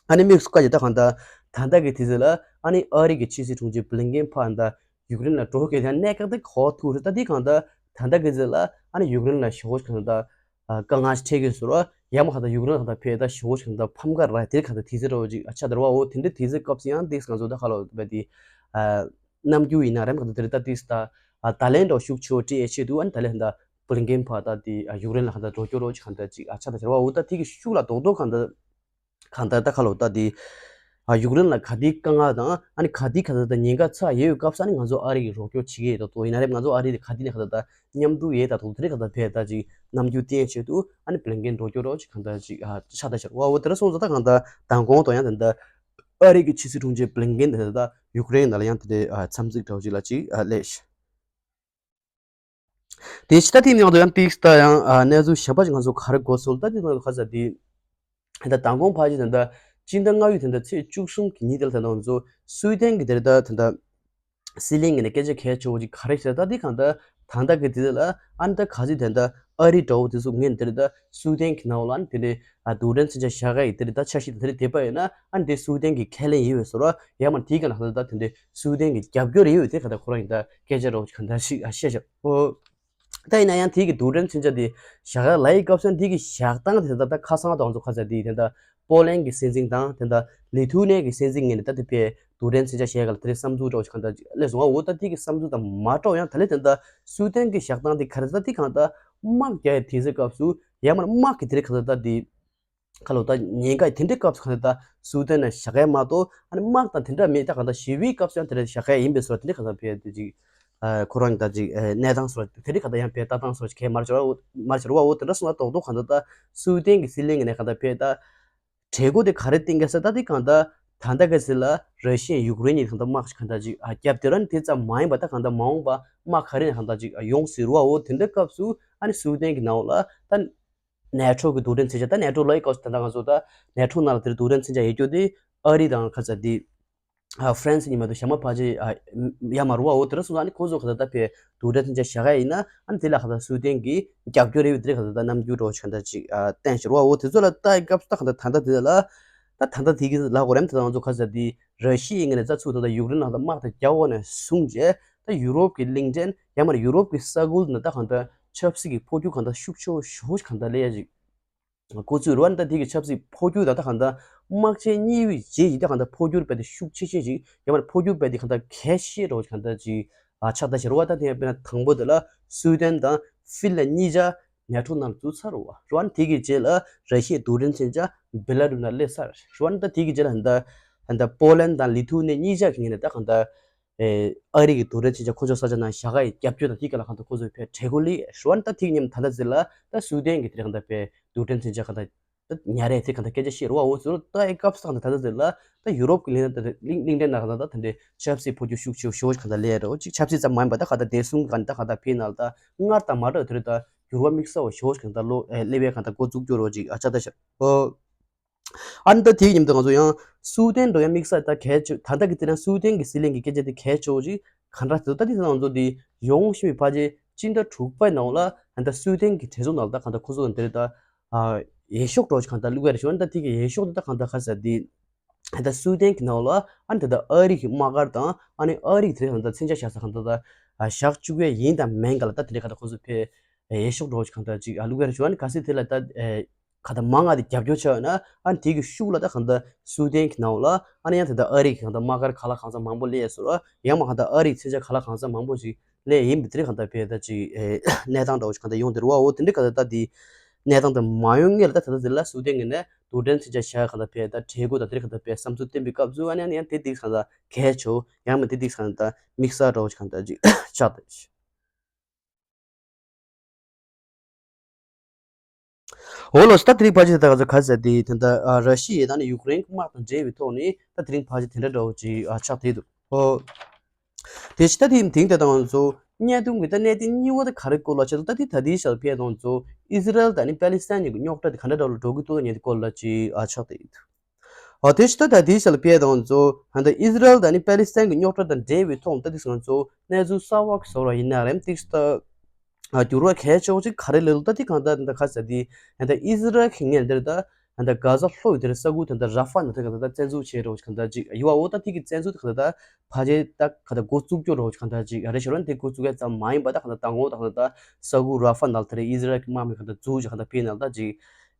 ཨ་ནི་དམིགས་སུ་བཀར་ཡོད་ད་གང་ལྟར་ད་ལྟ་གི་དུས་ཚོད་ལ་ཨ་ནི་ཨ་རི་གི་ཕྱི་སྲིད་དྲུང་ཆེ་བྷི་ལིན་ཀེན་ཕར་ད་ཡུཀ་རེན་ལ་འགྲོ་གི་ད་གནད་འགག་དེ་གོ་ཐུག་རེད། ད་དེ་གང་ལྟར་ད་ལྟ་གི་དུས་ཚོད་ལ་ཨ་ནི་ཡུཀ་རེན་ལ་ཞེ་པོ་གང་ལྟར་དཀའ་ངལ་འཕྲད་ཀྱི་ཟེར་བ། ཡང་མ་གང་ལྟར་ཡུཀ་རེན་གང་ལྟར་ཕེ་ད་ཞེ་པོ་གང་ལྟར་ཕམ་ཁ་ར་དེ་གང་ལྟར་དུས་ཚོད་འདྲ་བོ་ཅིག་ཨ་ཆགས་བསྡད་རེད་བ། འོ་དེ་འདྲ་དུས་ཚོད་སྐབས་སུ་ཡང་དེ་ང་ཚོ་ད་ཁ་ལོ་བ་དེ་ཨ། རྣམ་འགྱུར་ཡིན་ན་རེམ་གང་ལྟར་དེ་རེད་ད་ཏིས་ད། ད་ལན་འགྲོ་ཤུགས་ཆེ་བོ་སྤྲད་ཡས་ཆེད་དུ་ཨ་ནི་ད་ལན་ད་བྷི་ལིན་ཀེན་ཕར་ད་དེ་ཡུཀ་རེན་ལ་གང་ལྟར་འགྲོ་སྐྱོར་རོགས་ཅིག་གང་ལྟར་ཅིག་ཨ་ཆགས་ད་ཟེར་བ། འོ་ད་དེ་གི་ཤུགས་ལ་རྡོག་རྡོག་གང་ལྟར་གང་ལྟར་ད་ཁ་ལོ་ད་དེ་ཡུཀ་རེན་ལ་ག་དེ་དཀའ་ངལ་དང་ཨ་ནི་ག་དེ་གང་ལྟར་ད་ཉེན་ཁ་ཚ་ཡོད་སྐབས་སུ་ཨ་ནི་ང་ཚོ་ཨ་རི་གི་རོགས་སྐྱོར་བྱེད་ཀྱི་ཡོད་ད་དོ་ཡིན་ན་རེམ་ང་ཚོ་ཨ་རི་དེ་ག་དེ་ནས་གང་ལྟར་ད་མཉམ་དུ་ཡས་ད་དོ་དེ་རེད་གང་ལྟར་བས་ད་ཅིག་རྣམ་འགྱུར་བསྟན་ཆེད་དུ་ཨ་ནི་བྷི་ལིན་ཀེན་འགྲོ་སྐྱོར་རོགས་ཅིག་གང་ལྟར་ཅིག་ཨ་ཆགས་ད་ཟེར་བ། འོ་དེ་ར་སོང་ཙང་ད་གང་ལྟར་མདང་དགོང་དང་ཡང་ད་ལྟ། ཨ་རི་གི་ཕྱི་སྲིད་དྲུང་ཆེ་བྷི་ལིན་ཀེན་དེ་ད་ཡུཀ་རེན་ནང་ལ་ཡང་དེ་འདྲའི་འཚམས་གཟིགས་འདྲ་བོ་ཅིག་ལ་ཅིག་སླེབས་ཤག་དེ་ཕྱི་ད་དེའི་ནང་དུ་ཡང་ཏིག་ད་ཡང་གནས་ཚུལ་གཞན་པ་ཅིག་ང་ཚོ་ག་རེ་གོ་སོང་ད་དེ་ནང་དུ་ཁ་ཚ་དེ་ད་མདང་དགོང་ཕལ་ཆེར་ད་ལྟ་སྤྱི་ཟླ་ལྔ་པའི་ད་ལྟ་ཚེས་བཅུ་གསུམ་གྱི་ཉིན་དེ་ལ་ད་ལྟ་ང་ཚོ་སུའི་ཏན་གྱི་དེ་ད་ད་ལྟ། སྲིད་བློན་ངོས་ནས་སྐད་ཆ་གལ་ཆེ་བོ་ཅིག་ག་རེ་ཟེར་ད་འདི་གང་ལྟར་ད་ལྟ་གི་དུས་ལ་ཨ་ནི་ད་ག་ཚོད་དེ་འདྲ་ཨ་རི་འདྲ་བོ་དེ་ཚོ་ངོས་ནས་དེ་འདྲ་ད་སུའི་ཏན་གྱི་ནང་ལ་ཨ་ནི་དེ་འདྲའི་ཨ་རྡུལ་ཕྲན་མཚོན་ཆ་བཞག་ཡ་ཡི་དེ་འདྲ་ད་འཆར་གཞི་དེ་འདྲ་དེ་པ་ཡོད་ན་ཨ་ནི་དེ་སུའི་ཏན་གྱི་ཁས་ལེན་ཡོད་པའི་བཟོ་འདྲ་ཡང་མ་དེའི་སྒང་ལ་གང་ལྟར་ད་དེ་འདྲའི་སུའི་ཏན་གྱི་རྒྱབ་སྐྱོར་ཡོད་པའི་དེ་གང་ལྟར་ཁོ་རང་ཡིན་ད་སྐད་ཆ་འདྲ་བོ་ཅིག་གང་ལྟར་ཞིག་ཨ་བཤད་བཞག་ཨོ། ད་ཡིན་ན་ཡང་དེ་གི་རྡུལ་ཕྲན་མཚོན་ཆ་དེ་བཞག་ཡ་ལ་ཡི་སྐབས་སུ་ཡང་དེ་གི་བཞག་སྟངས་དེ་ད་ལྟ་ཁ་སང་དང་ཚོ་ཁ་ཚ་དེ་དེ་འདྲ་པོ་ལན་གྱི་སྲིད་འཛིན་དང་དེ་འདྲ་ལི་ཐུ་ནེ་གི་སྲིད་འཛིན་ངོས་ནས་ད་དེ་བས་རྡུལ་ཕྲན་མཚོན་ཆ་བཞག་ག་ལ་དེ་རིང་བསམ་ཚུལ་འདྲ་བོ་ཞིག་གང་ལྟར་སླེབས་སོང་ང་། འོ་ད་དེ་གི་བསམ་ཚུལ་དང་མ་འདྲ་བ་ཡང་ད་ལས་དེ་འདྲ་སུའི་ཏན་གི་བཞག་སྟངས་དེ་ག་རེ་ད་དེ་གང་ལྟར་དམག་རྒྱག་ཡ་དེ་ཚོའི་སྐབས་སུ་ཡང་མ་དམག་གི་དེ་རིང་གང་ལྟར་ད་དེ་ཁ་ལོ་ད་ཉེན་ཁ་དེ་འདྲའི་སྐབས་སུ་གང་ལྟར་སུའི་ཏན་ན་བཞག་ཡ་མ་གཏོགས་ཨ་ནི་དམག་དང་དེ་འདྲ་མེད་ད་གང་ལྟར་ཞི་བའི་སྐབས་སུ་ཡང་དེ་འདྲ་བཞག་ཡ་ཡིན་པའི་བཟོ་འདྲ་དེ་འདྲ་གང་ལྟར་བས་དེ་ཅིག་ཁོ་རང་གི་ད་ཅིག་གནས་སྟངས་སོགས་དེ་རིགས་ག་ད་ཡང་བས་ལྟ་སྟངས་སོགས་གལ་མར་བྱར་བ་མར་བྱར་བའོ། དེ་འདྲ་སོང་ན་རྡོག་རྡོག་གང་ད་ད་སུའི་ཏན་གྱི་སྲིད་བློན་གྱི་ནས་གང་ད་བས་ད་གྲོས་འགོ་དེ་ག་རེ་བཏིང་ག་ཟེར་ད་དེ་གང་ད་ད་ལྟ་ག་ཟེར་ལ་ར་ཤི་ཡ་ཡུཀ་རེན་གྱི་གང་ད་དམག་གང་ད་ཅིག་ཨ་རྒྱབ་དེ་ར་ནི་དེ་ཙམ་མ་ཡིན་པ་ད་གང་ད་མ་འོངས་པ་དམག་ག་རེ་ནས་གང་ད་ཅིག་ཡོང་སྲིད་རུ་བའོ། དེ་འདྲ་སྐབས་སུ་ཨ་ནི་སུའི་ཏན་གྱི་ནང་ལ་ད་ནེ་ཊོ་གི་རྡུལ་ཕྲན་མཚོན་ཆ་ད་ནེ་ཊོ་ལ་ཡི་སྐབས་སུ་ད་ལྟ་ང་ཚོ་ད་ནེ་ཊོ་ནང་ལ་དེ་རྡུལ་ཕྲན་མཚོན་ཆ་ཡོད་རྒྱུ་དེ་ཨ་རི་དང་ག་ཟེར་དེ། ཧྥ་རན་སི་ཉི་མ་དུ་ཞྭ་མོ་ཕལ་ཆེར་ཡ་མ་རུ་བའོ། དེ་ར་སོང་ཙང་ནི་ཁོ་ཚོ་ག་ད་ད་ཕེ་རྡུལ་ཕྲན་མཚོན་ཆ་བཞག་ཡ་ཡིན་ན་ཨ་ནི་དེ་ལ་ག་ད་སུའི་ཏན་གྱི་རྒྱབ་སྐྱོར་རེ་བའི་དེ་ར་ག་ད་ད་རྣམ་འགྱུར་རོ་ཆ་ད་ཅིག་བསྟན་ཤར་བའོ། དེ་ཚོ་ལ་ལྟ་ཡི་སྐབས་སུ་ད་ག་ད་ད་ད་དེ་ལ་ད་ད་ད་དེ་གི་ལ་གོ་རེམ་ད་ད་ང་ཚོ་ག་ཟེར་དེ་ར་ཤི་ཡའི་ངོས་ནས་ད་ཚུར་ད་ད་ཡུཀ་རེན་ནང་ད་དམག་ད་རྒྱག་འོ་ནས་བཟུང་རྗེས་ད་ཡུ་རོབ་ཀྱི་གླིང་ཕྲན་ཡ་མ་ར་ཡུ་རོབ་ཀྱི་ས་ཁུལ་ནང་ད་ག་ད་ཆབ་སྲིད་ཀྱི་འཕོ་འགྱུར་ག་ད་ཤུགས་ཆེ་བོ་ཞེ་པོ་ཞིག་ག་ད་སླེབས་ཡ་ཅིག་ཁོ་ཚོས་རུ་ཝན་ད་དེ་གི་ཆབ་སྲིད་འཕོ་འགྱུར་དང་ད་གང་ལྟར་དམག་ཆེན་གཉིས་པའི་རྗེས་ཀྱི་ད་གང་ལྟར་འཕོ་འགྱུར་བས་ཏེ་ཤུགས་ཆེ་ཆེ་ཞིག་ཡང་མིན་འཕོ་འགྱུར་བས་ཏེ་གང་ལྟར་གལ་ཆེ་རུ་གང་ལྟར་ཅིག་ཨ་ཆགས་ད་ཞེས་རུ་ཝན་ད་དེ་དཔེར་ན་དང་པོ་དེ་ལ་སུའི་ཏན་དང་ཧྥིན་ལན་གཉིས་ཆ་ནེ་ཊོ་ནང་འཛུལ་ཚར་རུ་བ། རུ་ཝན་དེ་གི་རྗེས་ལ་ར་ཤི་ཡའི་རྡུལ་ཕྲན་མཚོན་ཆ་བེ་ལ་རུ་ན་སླེབས་ཚར། རུ་ཝན་ད་དེ་གི་རྗེས་ལ་ད་ད་པོ་ལན་དང་ལི་ཐུ་ནེ་གཉིས་ཆ་གི་ངོས་ནས་ད་གང་ལྟར། ཨེ་ཨ་རི་གི་རྡུལ་ཕྲན་མཚོན་ཆ་ཁོ་ཚོའི་ས་ཆ་ནང་བཞག་ག་ཡི་རྒྱབ་སྐྱོར་དང་དེའི་སྐབས་ལ་གང་ལྟར་ཁོ་ཚོས་ཕེ་གྲོས་འགོ་ལི་ཧྲི་ཝན་ད་དེའི་མཉམ་ད་ལྟ་ཟེར་ལ་ད་སུའུ་ཏན་གི་དེ་རིང་ད་ཕེ་རྡུལ་ཕྲན་མཚོན་ཆ་གང་ལྟར་ ད་ཉར་རེད་དེ་གང་ལྟར་སྐད་ཆ་བཤད་རོགས་འོ་ཟེར་རོ། ད་ཨེ་སྐབས་སུ་གང་ལྟར་ད་ལྟ་དེ་ལ་ད་ཡུ་རོབ་ཀྱི་གླིང་ད་གླིང་གླིང་ཕྲན་ནང་གང་ལྟར་ད་དེ་འདྲའི་ཆབ་སྲིད་འཕོ་འགྱུར་ཤུགས་ཆེ་ཤོས་གང་ལྟར་སླེབས་རོགས། གཅིག་ཆབ་སྲིད་ཙམ་མ་ཡིན་པ་ད་གང་ལྟར་བདེ་སྲུང་གི་གང་ལྟར་གང་ལྟར་ཕན་ནང་ལ་ད་སྔར་དང་མ་འདྲ་བའི་དེ་རེད། ད་འགྱུར་བ་དམིགས་བསལ་བ་ཤོས་གང་ལྟར་ལོ་ཨེ་སླེབས་པའི་གང་ལྟར་འགོ་བཙུགས་རྒྱུ་རོགས་གཅིག་ཨ་ཆ་ད་ཤར་ཨོ། ཨ་ནི་ད་དེའི་མཉམ་དུ་ང་ཚོ་ཡང་སུའུ་ཏན་འགྲོ་ཡང་དམིགས་བསལ་ད་གལ་ཆེ། ད་ལྟ་གི་དེ་རིང་སུའུ་ཏན་གྱི་སྲིད་བློན་གྱི་སྐད་ཆ་དེ་གལ་ཆེ་བོ་ཅིག་ག་འདྲ་ཟེར། ད་དེ་ང་ཚོ་དེ་ཡོང་བཞིན་པའི་ཕལ་ཆེར་སྤྱི་ཟླ་དྲུག་པའི་ནང་ལ་ད་ལྟ་སུའུ་ཏན་གྱི་གྲོས་ཚོགས་ནང་ལ་ད་གང་ལྟར་ཁོ་ཚོ་དེ་རེད། ད་ཨ་འོས་ཤོག་འགྲོ་ཅིག་གང་ལྟར་བླུགས་ཡ་རེད་ཞུ་བ། ད་དེ་གི་འོས་ཤོག་དེ་ད་གང་ལྟར་ག་ཟེར་དེ་ད་ལྟ་སུའུ་ཏན་གྱི་ནང་ལ་ཨ་ནི་ད་ལྟ་ཨ་རི་གི་དམག་སྒར་དང་ཨ་ནི་ཨ་རི་གི་དེ་རིང་གང་ལྟར་མཚོན་ཆ་བཞག་ས་གང་ལྟར་ད་ཨ་བཞག་བཅུག་ཡ་ཡིན་དང་མིན་ག་ལ་ད་དེ་འདྲའི་གང་ལྟར་ཁོ་ཚོ་ཕེ་འོས་ཤོག་འགྲོ་ཅིག་གང་ལྟར་ཅིག་ཨ་བླུགས་ཡ་རེད་ཞུ་བ། ཨ་ནི་གལ་སྲིད་དེ་ལ་ད་ཨེ་གང་ལྟར་མང་ང་དེ་རྒྱབ་སྐྱོར་བྱས་ཡོད་ན་ཨ་ནི་དེ་གི་ཤུགས་ལ་ད་གང་ལྟར་སུའུ་ཏན་གྱི་ནང་ལ་ཨ་ནི་ཡང་ད་ལྟ་ཨ་རི་གི་གང་ལྟར་དམག་སྒར་ག་ལ་གང་འཚམ་མང་པོ་སླེབས་ཡོད་ཟེར་བ། ཡང་མ་གང་ལྟར་ཨ་རི་གི་མཚོན་ཆ་ག་ལ་གང་འཚམ་མང་པོ་ཞིག་སླེབས་ཡིན་པའི་དེ་རིང་གང་ལྟར་ཕེ་ད་ཅིག་ཨེ་གནས་སྟངས་འདྲ་བོ་ཞིག་གང་ལྟར་ཡོང་དེ་རེད་བ། འོ་དེ་འདྲའི་གང་ལྟར་ད་དེ་གནས་སྟངས་དེ་མ་ཡོང་སྔོན་ལ་ད་ད་ལྟ་དེ་ལ་སུའུ་ཏན་གྱི་ནས་རྡུལ་ཕྲན་མཚོན་ཆ་བཞག་གང་ལྟར་ཕེ་ད་གྲོས་འགོ་དང་དེ་རིང་གང་ལྟར་ཕེ་བསམ་ཚུལ་བཏོན་པའི་སྐབས་སུ་ཨ་ནི་ཨ་ནི་ཡང་དེ་དེ་གང་ལྟར་གལ་ཆེ་བོ། ཡང་མ་དེ་དེ་གང་ལྟར་དམིགས་བསལ་འདྲ་བོ་ཞིག་གང་ལྟར་ཅིག་ཆགས་ད། འོ་ལགས་སོ། ད་དེ་རིང་ཕལ་ཆེར་ད་ག་ཚོད་ག་ཟེར་དེ་ད་ལྟ་ཨ་ར་ཤི་ཡ་དང་ནི་ཡུཀ་རེན་གྱི་དམག་དང་འབྲེལ་བའི་ཐོག་ནས་ད་དེ་རིང་ཕལ་ཆེར་དེ་འདྲ་འདྲ་བོ་ཅིག་ཨ་ཆགས་བསྡད་འདུག་ཨོ། དེ་ཕྱི་ད་དེ་དེང་དེ་དང་ཚོ་བརྙན་ཐུང་གི་ད་གནད་དོན་གཉིས་པ་དེ་ག་རེ་སྐོར་ལ་བྱས་ད་དེ་ད་དེའི་ཞལ་ཕེ་དང་ཚོ་ཨི་ཟི་རལ་དང་ནི་པ་ལི་སི་ཐན་གཉིས་ཀྱི་རྙོག་དྲ་དེ་ག་འདྲ་འདྲ་བོ་འགྲོ་གི་འདུག་ཉེ་དེ་སྐོར་ལ་ཅིག་ཨ་ཆགས་བསྡད་འདུག་ཨ་དེ་ཕྱི་ད་ད་དེའི་ཞལ་ཕེ་དང་ཚོ་ད་ཨི་ཟི་རལ་དང་ནི་པ་ལི་སི་ཐན་གྱི་རྙོག་དྲ་དང་འབྲེལ་བའི་ཐོག་ད་དེ་ང་ཚོ་གནས་ཚུལ་གསར་བ་གི་བཟོ་བ་ཡིན་ན་རེམ་ཏིག་ད་ཨ་འགྱུར་བ་གལ་ཆེ་བོ་ཅིག་ག་རེ་སླེབས་འདུག་ད་དེ་གང་ལྟར་ད་ཁ་ཟེར་དེ་ད་ཨི་ཟི་རལ་གྱི་ངས་འདིར་ད་ད་གྷ་ཟ་ལྷོ་ཡི་དེར་ས་ཁུལ་ད་ད་ར་ཧྥ་ནང་ད་གང་ལྟར་ད་བཙན་འཛུལ་བྱས་རོགས་གང་ལྟར་ཅིག་ཡོད་བ། འོ་ད་དེ་གི་བཙན་འཛུལ་དེ་གང་ལྟར་ད་ཕལ་ཆེར་ད་གང་ལྟར་འགོ་བཙུགས་སྐྱོ་རོགས་གང་ལྟར་ཅིག་ཨ་རེ་ཤོར་ན་དེ་འགོ་བཙུགས་ཡ་ཙམ་མ་ཡིན་པ་ད་གང་ལྟར་མདང་དགོང་ད་གང་ལྟར་ད་ས་ཁུལ་ར་ཧྥ་ནང་དེར་ཨི་ཟི་རལ་གྱི་དམག་མི་གང་ལྟར་འཛུལ་ཅིག་གང་ལྟར་ཕེབས་ནང་ད་ཅིག་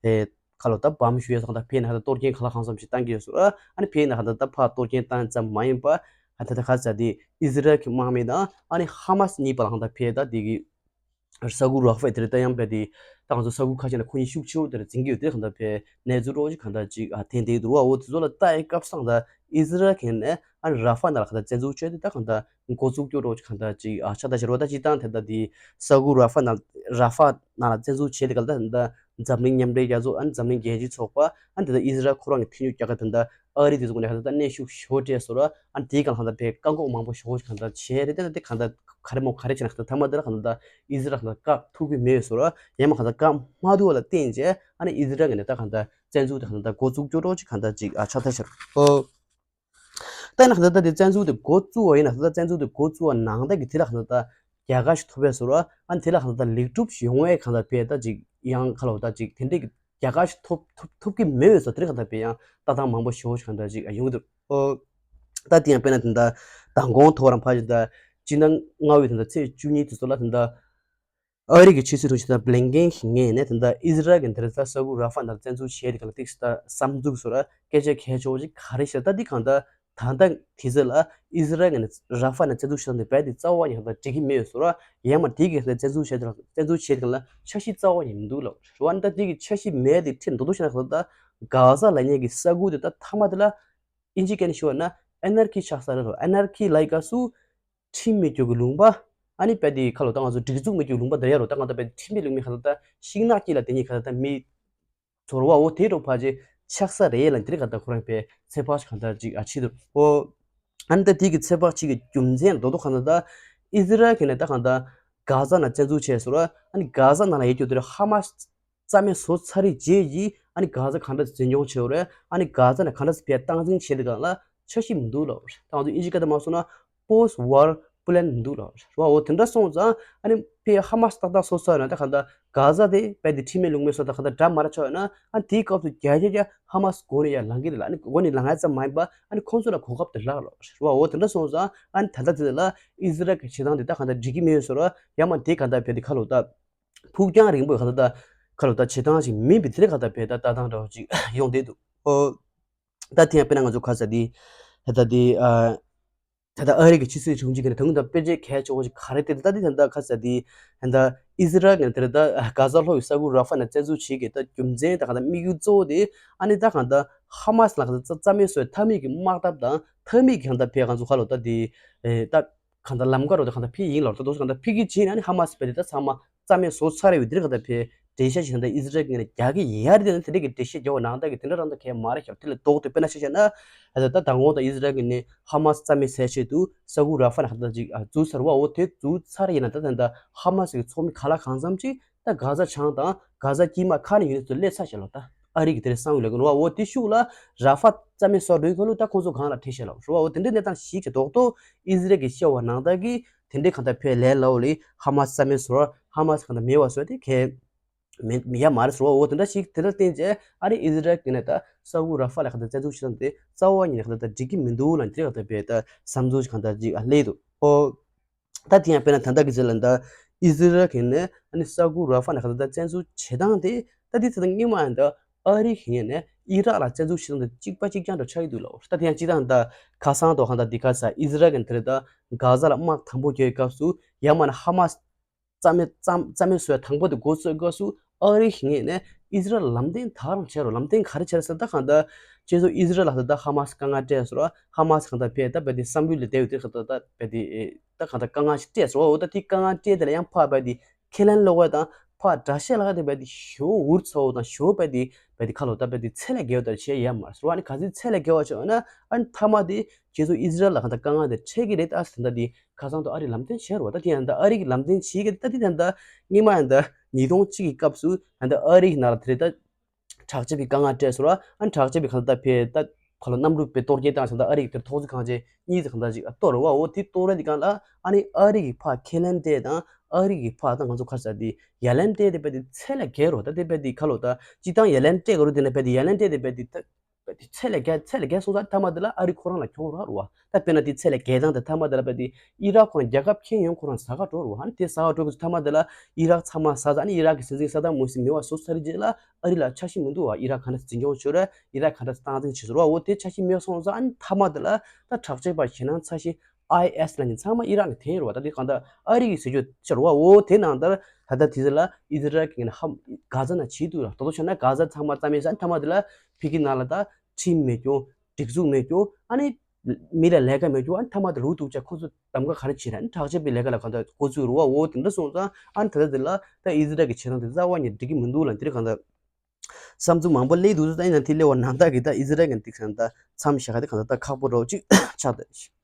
ཨེ། ཁ་ལོ་ད་བམ་ཞུ་ཡས་སོགས་ད་ཕེ་ན་ཧ་ད་གཏོར་སྐྱོན་ག་ལ་གང་འཚམ་ཞིག་བཏང་གི་ཡོད་སོགས་ཨ་ནི་ཕེ་ན་ཧ་ད་ད་ཕ་གཏོར་སྐྱོན་བཏང་ཙམ་མ་ཡིན་པ་ཨ་ད་ད་ཁ་ས་དེ་ཨི་ཟི་རལ་གྱི་དམག་མི་དང་ཨ་ནི་ཧ་མ་སི་གཉིས་བར་ལ་ཧ་ད་ཕེ་ད་དེ་གི་ས་ཁུལ་རོག་ཧྥེ་དེར་ད་ཡང་ཕེ་དེ་ད་ང་ཚོ་ས་ཁུལ་ཁ་ཤས་ན་ཁོ་གཉིས་ཤུགས་ཆེ་བོ་དེར་འཛིན་གི་ཡོད་དེ་ཧ་ད་ཕེ་གནས་ཚུལ་རོགས་ཅིག་གང་ད་ཅིག་ཨ་ཐེན་དེ་དུ་རུ་བ་འོ་དེ་ཚོ་ལ་ད་ཨེ་སྐབས་སང་ད་ཨི་ཟི་རལ་གྱི་ནས་ཨ་ནི་ར་ཧྥ་ན་ལ་ཧ་ད་བཙན་འཛུལ་བྱས་དེ་ད་གང་ད། འགོ་ཚུགས་སྐྱོ་རོགས་གང་ལྟར་ཅིག་ཨ་ཆ་ད་ཤར་བ་ད་སྤྱི་བཏང་དེ་ལྟ་དེ་ས་ཁུལ་ར་ཧྥ་ན་ར་ཧྥ་ནང་ལ་བཙན་འཛུལ་བྱས་དེ་ག་ལ་ད་འཛམ་གླིང་མཉམ་འབྲེལ་རྒྱལ་ཚོགས་ཨ་ནི་འཛམ་གླིང་རྒྱལ་སྤྱིའི་ཚོགས་པ་ཨ་ནི་དེ་ལྟ་ཨི་ཟི་རལ་ཁོ་རང་གི་འཐུས་ཉུག་རྒྱག་ག་དེ་ལྟ་ཨ་རི་དེ་ཚོ་ནས་ག་ལ་ད་གནོན་ཤུགས་ཞོ་སྤྲད་སོ་ར་ཨ་ནི་དེའི་གང་ལ་ད་བས་བཀག་འགོག་མང་པོ་ཞོ་གང་ལྟར་བྱས་རེད། དེ་ལྟ་དེ་གང་ལྟར་ག་རེ་མོ་ག་རེ་བྱས་ན་ག་ལ་ད་མ་དེ་ལ་གང་ལ་ད་ཨི་ཟི་རལ་གང་ལྟར་བཀག་ཐུབ་ཀྱི་མེད་སོ་ར་ཡང་མ་གང་ལྟར་བཀག་མ་ཐུབ་བ་ལ་བརྟེན་བྱས་ཨ་ནི་ཨི་ཟི་རལ་གི་ནས་ད་གང་ལྟར་བཙན་འཛུལ་དེ་གང་ལྟ་འགོ་ཚུགས་སྐྱོ་རོགས་ཅིག་གང་ལྟ་ཅིག་ཨ་ཆ་ད་ཤར་ཨོ། ད་ཡིན་ན་ད་ལྟ་དེ་བཙན་འཛུལ་དེ་འགོ་བཙུགས་པ་ཡིན་ན་ད་ལྟ་བཙན་འཛུལ་དེ་འགོ་བཙུགས་པ་ནང་ད་གི་དེ་ལ་ད་ལྟ་རྒྱལ་ཁ་ཞིག་ཐོབ་པའི་ཟུར་ཨ་ནི་དེ་ལ་ད་ལྟ་ལེགས་གྲུབ་ཞིག་ཡོང་བའི་གང་ལྟར་བས་ད་ཅིག་ཡང་ཁ་ལོ་ད་ཅིག་དེ་འདྲའི་རྒྱལ་ཁ་ཞིག་ཐོབ་ཐོབ་ཐོབ་ཀྱི་མེད་པའི་ཟུར་དེ་ལ་གང་ལྟར་བས་ཡང་ལྟ་སྟངས་མང་པོ་ཞིག་གང་ལྟར་ཅིག་ཡོང་གི་འདུག་ཨོ། ད་དེ་ཡང་དཔེར་ན་ད་ལྟ་མདང་དགོང་ཐོག་རང་ཕ་ཅིག་ད་སྤྱི་ཟླ་ལྔ་པའི་ད་ལྟ་ཚེས་བཅུ་གཉིས་དུས་ཚོད་ལ་ད་ལྟ། ཨ་རི་གི་ཕྱི་སྲིད་དྲུང་ཆེ་ད་བླིན་ཀེན་གྱི་ངོས་ནས་ད་ལྟ་ཨི་ཟི་རལ་གྱི་འདིར་ད་ས་ཁུལ་ར་ཧྥ་ནང་བཙན་འཛུལ་བྱས་དེ་ག་ལ་ཏིག་ད་བསམ་ཚུལ་སོགས་ལ་སྐད་ཆ་གལ་ཆེ་བོ་ཞིག་ག་རེ་བཤད་ད་འདི་གང་ལྟར་ད་ལྟ་དེ་ཚོ་ལ་ཨི་ཟི་རལ་གྱི་ར་ཧྥ་ནང་བཙན་འཛུལ་བྱས་ད་འདི་རྦད་དེ་རྩ་བ་ཉིད་ད་འགྲིག་གི་མེད་སོགས་ལ་ཡང་མ་དེ་གི་ད་བཙན་འཛུལ་བྱས་དེ་བཙན་འཛུལ་བྱས་དེ་ག་ལ་འཆར་གཞི་རྩ་བ་ཉིད་མི་འདུག་ལ་རེད་བ། ད་དེ་གི་འཆར་གཞི་མེད་དེ་ཁྲིད་མདོ་མདོ་བཤད་ན་གང་ལྟར་གྷ་ཟ་ལབ་མཁན་གྱི་ས་ཁུལ་དེ་ད་མཐའ་མ་དེ་ལ་ཨིན་ཇི་སྐད་ནས་ཞུ་བ་ན་ཨེ་ན་ཨར་ཁི་ཆགས་ས་རེད་རོ། ཨེ་ན་ཨར་ཁི་ལབ་སྐབས་སུ། ཁྲིམས་མེད་རྒྱུ་གི་ལུང་པ། ཨ་ནི་དཔེ་དེ་ཁ་ལོ་ད་ང་ཚོ་སྒྲིག་འཛུགས་མེད་རྒྱུ་ལུང་པ་དེ་ཡ་རོ། ད་ང་ད་དཔེ་ཁྲིམས་མེད་ལུང་མེད་ཁ་ལོ་ད་ཤིང་ནགས་དཀྱིལ་ལ་དེ་ཉིད་ཁ་ལོ་ད་མི་ཚོར་བ་འོ་དེ་རོ་ཕ་ཅེ་ཆགས་ས་རེད་ལ་དེ་རིང་ཁ་ད་ཁོ་རང་དཔེ་ཚེ་ཕག་ཁ་ད་ཅིག་ཨ་ཕྱི་དུ་འོ། ཨ་ནི་ད་དེ་གི་ཚེ་ཕག་ཅིག་གི་རྒྱུ་མཚན་རྡོག་རྡོག་ཁ་ད་ད་ཨི་ཟི་རལ་གི་ནས་ད་ཁ་ད་གྷ་ཟ་ནང་བཙན་འཛུལ་བྱས་སོ་ར། ཨ་ནི་གྷ་ཟ་ནང་ལ་ཡོད་རྒྱུ་དེ་ར་ཧ་མ་རྩ་མེད་བཟོ་ཚར་རེད་རྗེས་ཀྱི་ཨ་ནི་གྷ་ཟ་ག་འདྲ་འཛིན་སྐྱོང་བྱེད་རེད། ཨ་ནི་གྷ་ཟ་ནས་ག་འདྲ་ཕར་སྟངས་འཛིན་བྱེད་དེ་གང་ལ་འཆར་གཞི་མི་འདུག་ལ། ད་ང་ཚོ་ཨིན་ཇི་སྐད་དུ་མ་སོང་ན་post war plan མི་འདུག་ལ་རེད་བ། འོ་དེ་འདྲ་སོང་ཙང་ཨ་ནི་ཕར་ཧ་མ་སི་ཏག་ཏག་བཟོ་ཚར་ན་ད་ག་འདྲ་གྷ་ཟ་དེ་རྦད་དེ་ཁྲིམས་མེད་ལུགས་མེད་བཟོ་ད་ག་འདྲ་འདྲ་མ་ར་ཆོག་ཡོད་ན་ཨ་ནི་དེའི་སྐབས་སུ་རྒྱ་རྒྱ་རྒྱ་ཧ་མ་སི་མགོ་ནས་ཡར་ལངས་ཀྱི་རེད་ལ། ཨ་ནི་མགོ་ནས་ལངས་ཡ་ཙམ་མ་ཡིན་པ་ཨ་ནི་ཁོང་ཚོ་ལ་གོ་སྐབས་དེ་བརླག་ལ་རེད་བ། འོ་དེ་འདྲ་སོང་ཙང་ཨ་ནི་ད་ལྟ་དེ་ལ་ཨི་ཟི་རལ་གྱི་བྱེད་སྟངས་དེ་ད་ག་འདྲ་འགྲིག་གི་མེད་བཟོ་ར་ཡང་མ་དེ་ག་འདྲ་བས་དེ་ཁ་ལོ་ད། ཕུགས་རྒྱང་རིང་པོའི་ཁ་ད་ད་ཁ་ལོ་ད་བྱེད་སྟངས་ཤིག་མིན་པའི་དེ་རིང་ཁ་ད་བས་ད་ལྟ་སྟངས་འདྲ་བོ་ཅིག་ཡོང་བསྡད་འདུག་ཨོ། ད་དེ་ཡང་དཔེར་ན་ང་ཚོ་ཁ་ས་དེ་ད་ད་དེ་ཨ་ད་ད་ཨ་རི་གི་ཕྱི་སྲིད་དྲུང་ཆེ་གི་ནས་ད་ང་ད་དཔེ་ཆ་གལ་ཆེ་བོ་ཞིག་ག་རེ་དེ་ད་དེ་ད་ད་ཁ་ས་དེ་ད་ཨི་ཟི་རལ་གི་ནས་དེ་ད་གྷ་ཟ་ལྷོ་ཡི་ས་ཁུལ་ར་ཧྥ་ནས་བཙན་འཛུལ་བྱེད་གི་ད་རྒྱུ་མཚན་ད་ག་ད་དམིགས་ཡུལ་གཙོ་བོ་དེ་ཨ་ནི་ད་ག་ད་ཧ་མ་སི་ལ་ག་ད་རྩ་མེད་བཟོ་ཡ་མཐའ་མའི་གི་དམག་འཐབ་དང་མཐའ་མའི་གི་ག་ད་བས་ང་ཚོ་ཁ་ལོ་ད་དེ་ད། གང་ལྟར་ལམ་ཁ་རོ་དེ་གང་ལྟར་ཕུད་ཀྱི་ཡིན་ལ། ད་དུང་གང་ལྟར་ཕུད་ཀྱི་བྱས་ན་ནི་ཧ་མ་སི་བས་དེ་ད་ཚང་མ་རྩ་མེད་བཟོ་ཚར་རེད་བས་དེ་གང་ལྟར་ཕུད་ འགྲེལ་བཤད་ཅིག་ད་ལྟ་ཨི་ཟི་རལ་གྱིས་ནས་རྒྱག་གི་ཡོད་རེད། དེ་ནི་དེ་འདྲ་གི་འགྲེལ་བཤད་རྒྱག་པ་ནང་ལྟར་གྱི་དེ་འདྲ་རང་ད་གས་མ་རེད་ཤག་དེ་ལས་ལྡོག་སྟེ་དཔེར་ན་ཆ་བཞག་ན་ད་ལྟ་ད་དང་པོ་ད་ཨི་ཟི་རལ་གྱིས་ནས་ཧ་མ་སི་རྩ་མེད་བཟོ་ཆེད་དུ་ས་ཁུག་ར་ཧྥ་ནས་ག་ད་ཅིག་འཛུགས་ཚར་བ། འོ་དེ་འཛུགས་ཚར་ཡིན་ན་ད་ད་ད་ཧ་མ་སི་གི་ཚོགས་མི་ག་ལ་གང་འཚམ་ཅིག་ད་གྷ་ཛ་བྱང་དང་གྷ་ཛ་དཀྱིལ་མ་ཁ་ནས་ཡུལ་ཚོ་སླེབས་ཚར་ཤག་ལོ། ད་ཨ་རི་གི་དེ་རེད་བསམ་ཡོད་ལ་གི་ནོ་བ། འོ་དེ་ཤུགས་ལ་ར་ཧྥ་རྩ་མེད་བཟོ་འགྲོ་ཡི་ཁ་ལོ། ད་ཁོང་ཚོ་གང་ལ་ཁྲིད་ཤག་ལོ་རེད་བ། འོ་དེ་འདྲའི་གནས་སྟངས་ཤིག་གི་ལྡོག་ཏུ་ཨི་ཟི་རལ་གྱིས་བཤད་པ་ནང་ལྟར་གྱི་དེ་འདྲའི་གང་ལྟར་ཕེ་ལས་ལའོ་ལི་ཧ་མ་སི་རྩ་མེད་བཟོ་ཧ་མ་སི་གང་ལྟར་མེད་པ་བཟོ་དེ་གས་མི་མི་ཡ་མ་རེད་ཟེར་བ། འོ་དེ་འདྲ་ཞིག་དེ་འདྲ་བསྟན་རྗེས་ཨ་རི་ཨི་ཟི་རལ་གྱི་ནས་ད་ས་ཁུག་ར་ཧྥ་ལ་གང་ལྟར་བཙན་འཛུལ་བྱེད་སྟངས་དེ་རྩ་བ་ཉིད་ནས་གང་ལྟར་ད་འགྲིག་གི་མི་འདུག་ལ་དེ་གང་ལྟར་བས་ད་བསམ་ཚུལ་གང་ལྟར་ཅིག་ཨ་སླེབས་འདུག་ཨོ། ད་དེ་ཡང་དཔེར་ན་ད་ལྟ་གི་ཚེ་ལ་ད་ཨི་ཟི་རལ་གྱི་ནས་ཨ་ནི་ས་ཁུག་ར་ཧྥ་ནས་གང་ལྟར་ད་བཙན་འཛུལ་བྱེད་སྟངས་དེ་ད་དེ་ཚེ་ད་སྔོན་མ་ཡང་ད་ཨ་རི་གི་ནས་ཨི་རག་ལ་བཙན་འཛུལ་བྱེད་སྟངས་དེ་གཅིག་པ་གཅིག་རྐྱང་འདྲ་ཆགས་ཀྱི་འདུག་ལ། ད་དེ་ཡང་སྤྱིར་བཏང་ད་ཁ་སང་ཐོག་གང་ལྟར་འདི་ག་ས་ཨི་ཟི་རལ་གྱི་དེ་རེད་ད་གྷ་ཛ་ལ་དམག་དང་པོ་རྒྱག་པའི་སྐབས་སུ་ཡང་མིན་ན་ཧ་མ་སི་རྩ་མེད་རྩ་རྩ་མེད་བཟོ་ཡ་དང་པོ་དེ་འགོ་བཙུགས་སྐབས་སུ་ཨ་རི་གི་ངོས་ནས་ཨི་ཟི་རལ་ལམ་སྟོན་ད་རང་བྱས་རོགས། ལམ་སྟོན་ག་རེ་བྱས་རེད་ཟེར་ན་ད་གང་ལྟར་ཁྱེད་ཚོ་ཨི་ཟི་རལ་ལ་ད་ཧ་མ་སི་དཀའ་ངལ་སྤྲད་སོང་ར། ཧ་མ་སི་གང་ལྟར་བས་ད་བས་དེ་བསམ་ཡུལ་ལས་འདས་པའི་དེ་གང་ལྟར་ད་བས་དེ་ད་གང་ལྟར་དཀའ་ངལ་ཞིག་སྤྲད་སོང་ར། འོ་ད་དེ་དཀའ་ངལ་སྤྲད་དེ་ལ་ཡང་ཕར་བས་དེ་ཁས་ལེན་ལོག་པ་དང་ཕར་དགྲ་ཤ་ལག་དེ་བས་དེ་ཞོ་འུར་ཚ་བོ་དང་ཞོ་བས་དེ་བས་དེ་ཁ་ལོ་ད་བས་དེ་ཚད་ལས་བརྒལ་བ་ལྟར་བྱས་ཡ་མ་རེད་སོང་ར། ཨ་ནི་ག་ཚོད་ཚད་ལས་བརྒལ་བ་བྱས་ཡོད་ན་ཨ་ནི་མཐའ་མ་དེ་ཁྱེད་ཚོ་ཨི་ཟི་རལ་ལ་གང་ལྟར་དཀའ་ངལ་དེ་འཕྲད་ཀྱི་རེད་ད་ཟེར་ད་དེ། ཁ་སང་དུ་ཨ་རི་ལམ་སྟོན་བྱས་རོགས། ད་དེ་ཡང་ད་ཨ་རི་གི་ལམ་སྟོན་བྱེད་ཀྱི་ད་དེ་ཡང་ད་སྔོན་མ་ཡང་ད་ཉིས་སྟོང་གཅིག་གི་སྐབས་སུ་ཡང་ད་ཨ་རི་གི་ནང་ལ་དེ་རེད་ད་དྲག་ཆས་པའི་དཀའ་ངལ་སྤྲད་སོང་ར། ཨ་ནི་དྲག་ཆས་པའི་གང་ལྟར་ཕེ་ད་ཁོ་ལ་གནམ་གྲུ་པའི་གཏོར་སྐྱོན་བཏང་སོང་ད་ཨ་རི་གི་དེར་ཐོག་བརྩེགས་ཁང་ཆེན་གཉིས་ཀྱི་གང་ལྟར་ཅིག་གཏོར་རོགས། འོ་དེ་གཏོར་རེད་དེ་གང་ལ་ཨ་ནི་ཨ་རི་གི་ཕ་ཁས་ལེན་སྤྲད་དང་ཨ་རི་གི་ཕ་ད་ང་ཚོ་ཁ་ས་དེ་ཡ་ལན་སྤྲད་དེ་ཕེ་དེ་ཚད་ལས་བརྒལ་རོགས། ད་དེ་ཕེ་དེ་ཁ་ལོ་ད་སྤྱི་བཏང་ཡ་ལན་སྤྲད་ག་རུ་དེ་ན་ཕེ་དེ་ཡ་ལན་སྤྲད་དེ་ཕེ་དེ་ད། བས་དེ་ཚད་ལས་བརྒལ་ཚད་ལས་བརྒལ་སོང་ཙང་མཐའ་མ་དེ་ལ་ཨ་རི་ཁོ་རང་ལ་གྱོང་རག་རུ་བ། ད་དཔེར་ན་དེ་ཚད་ལས་བརྒལ་སྟངས་དེ་མཐའ་མ་དེ་ལ་བས་དེ་ཨི་རག་ཁོ་རང་རྒྱལ་ཁབ་ཁྱོན་ཡོངས་ཁོ་རང་ཟ་ཁ་འགྲོ་རུ་བ། ཨ་ནི་དེ་ཟ་ཁ་འགྲོ་གི་མཐའ་མ་དེ་ལ་ཨི་རག་ཚང་མ་ཟ་ཟ་ཨ་ནི་ཨི་རག་གི་སྲིད་འཛིན་ས་དམ་མུ་སི་མེད་པ་བཟོ་ཚར་རྗེས་ལ་ཨ་རི་ལ་འཆར་གཞི་མི་འདུག་བ། ཨི་རག་ག་འདྲ་འཛིན་སྐྱོང་བྱེད་ར་ཨི་རག་ག་འདྲ་སྟངས་འཛིན་བྱེད་ཟེར་བ། འོ་དེ་འཆར་གཞི་མེད་སོང་ཙང་ཨ་ནི་མཐའ་མ་དེ་ལ་ད་དྲག་ཆས་པ་ཞེད་སྣང་ཚ་ཞིང་ཨའི་ཨེས་ལ་ཉིན་ཚང་མ་ཨི་རག་ནས་འཐེན་རུ་བ། ད་དེ་གང་ལྟར་ཨ་རི་གི་ཟེར་རྒྱུ་ཆེ་རུ་བ། འོ་དེ་ནང་ལྟར་ད་ལྟ་དེ་ཚོ་ལ་ཨི་ཟི་རལ་གྱི་ཧམ་གྷ་ཛ་ནང་བྱེད་དུས་ར་དོ་དོ་བྱས་ན་གྷ་ཛ་ཚང་མ་རྩ་མེད་ས་མཐའ་མ་དེ་ལ་ཕི་གི་ནང་ལ་ད་ཁྲིམས་མེད་རྒྱུ་སྒྲིག་འཛུགས་མེད་རྒྱུ་ཨ་ནི་མི་ལ་ལས་ཀ་མེད་རྒྱུ་ཨ་ནི་མཐའ་མ་དེ་ལུག་ཏུ་བཅའ་ཁོ་ཚོ་གདམ་ག་ག་རེ་བྱེད་ར་ཨ་ནི་དྲག་ཆས་པའི་ལས་ཀ་ལ་གང་ལྟར་འགོ་ཚུགས་རུ་བ། འོ་དེ་འདྲ་སོང་ཙང་ཨ་ནི་ད་ལྟ་དེ་ལ་ད་ཨི་ཟི་རལ་གྱི་བྱེད་སྟངས་དེ་རྩ་བ་ཉིད་འགྲིག་གི་མི་འདུག་ལ་འདིར་གང་ལྟར། བསམ་ཚུལ་མང་པོ་སླེབས་འདུག་ད་ཡིན་ན་དེ་སླེབས་པ་ནང་ལྟར་གྱི་ད་ཨི་ཟི་རལ་གྱི་འདི་གང་ད་མཚམས་བཞག་ག་དེ་གང་ད་ད་ཁག་པོ་རོགས་ཅིག་ཆགས་བསྡད།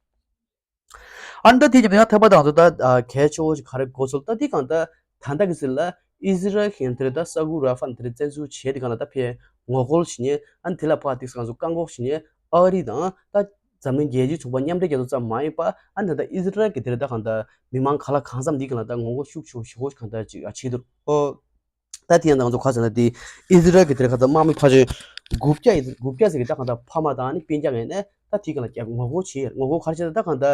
ཨ་ནི་ད་དེ་ཡང་ཐོག་མ་ད་ང་ཚོ་ད་གལ་ཆེ་བོ་ཞིག་ག་རེ་གོ་སོང་ད་དེ་གང་ད་ད་ལྟ་གི་ཟིན་ལ་ཨི་ཟི་རལ་གྱི་དེ་རེད་ད་ས་ཁུག་ར་ཧྥ་དེ་རེད་བཙན་འཛུལ་བྱས་དེ་གང་ད་ད་ཕེ་ངོ་རྒོལ་བྱེད་ཉེ་ཨ་ནི་དེ་ལ་ཕ་དེ་ང་ཚོ་བཀག་འགོག་བྱེད་ཉེ་ཨ་རི་དང་ད་འཛམ་གླིང་རྒྱལ་སྤྱིའི་ཚོགས་པ་མཉམ་འབྲེལ་རྒྱལ་ཚོགས་ཙམ་མ་ཡིན་པ་ཨ་ནི་ད་ལྟ་ཨི་ཟི་རལ་གྱི་དེ་རེད་ད་གང་ད་མི་མང་ག་ལ་གང་འཚམ་འདི་གང་ད་ད་ངོ་རྒོལ་ཤུགས་ཆེ་བོ་ཞེ་པོ་གང་ད་ཅིག་བྱེད་འདུག་ཨོ། ད་དེ་ཡང་ད་ང་ཚོ་ག་ཟེར་ན་དེ་ཨི་ཟི་རལ་གྱི་དེར་ཁ་ད་དམག་མི་ཕལ་ཆེར་དགུ་བརྒྱ་ཡི་དགུ་བརྒྱ་ཟེར་གི་ད་གང་ད་ཕ་མ་དང་ནི་སྤུན་ཀྱག་ཡིན་ནས་ད་དེ་ག་ལ་རྒྱབ་ངོ་རྒོལ་བྱེད་ཡ་ངོ་རྒོལ་ག་རེ་བྱེད་ད་ད་གང་ད་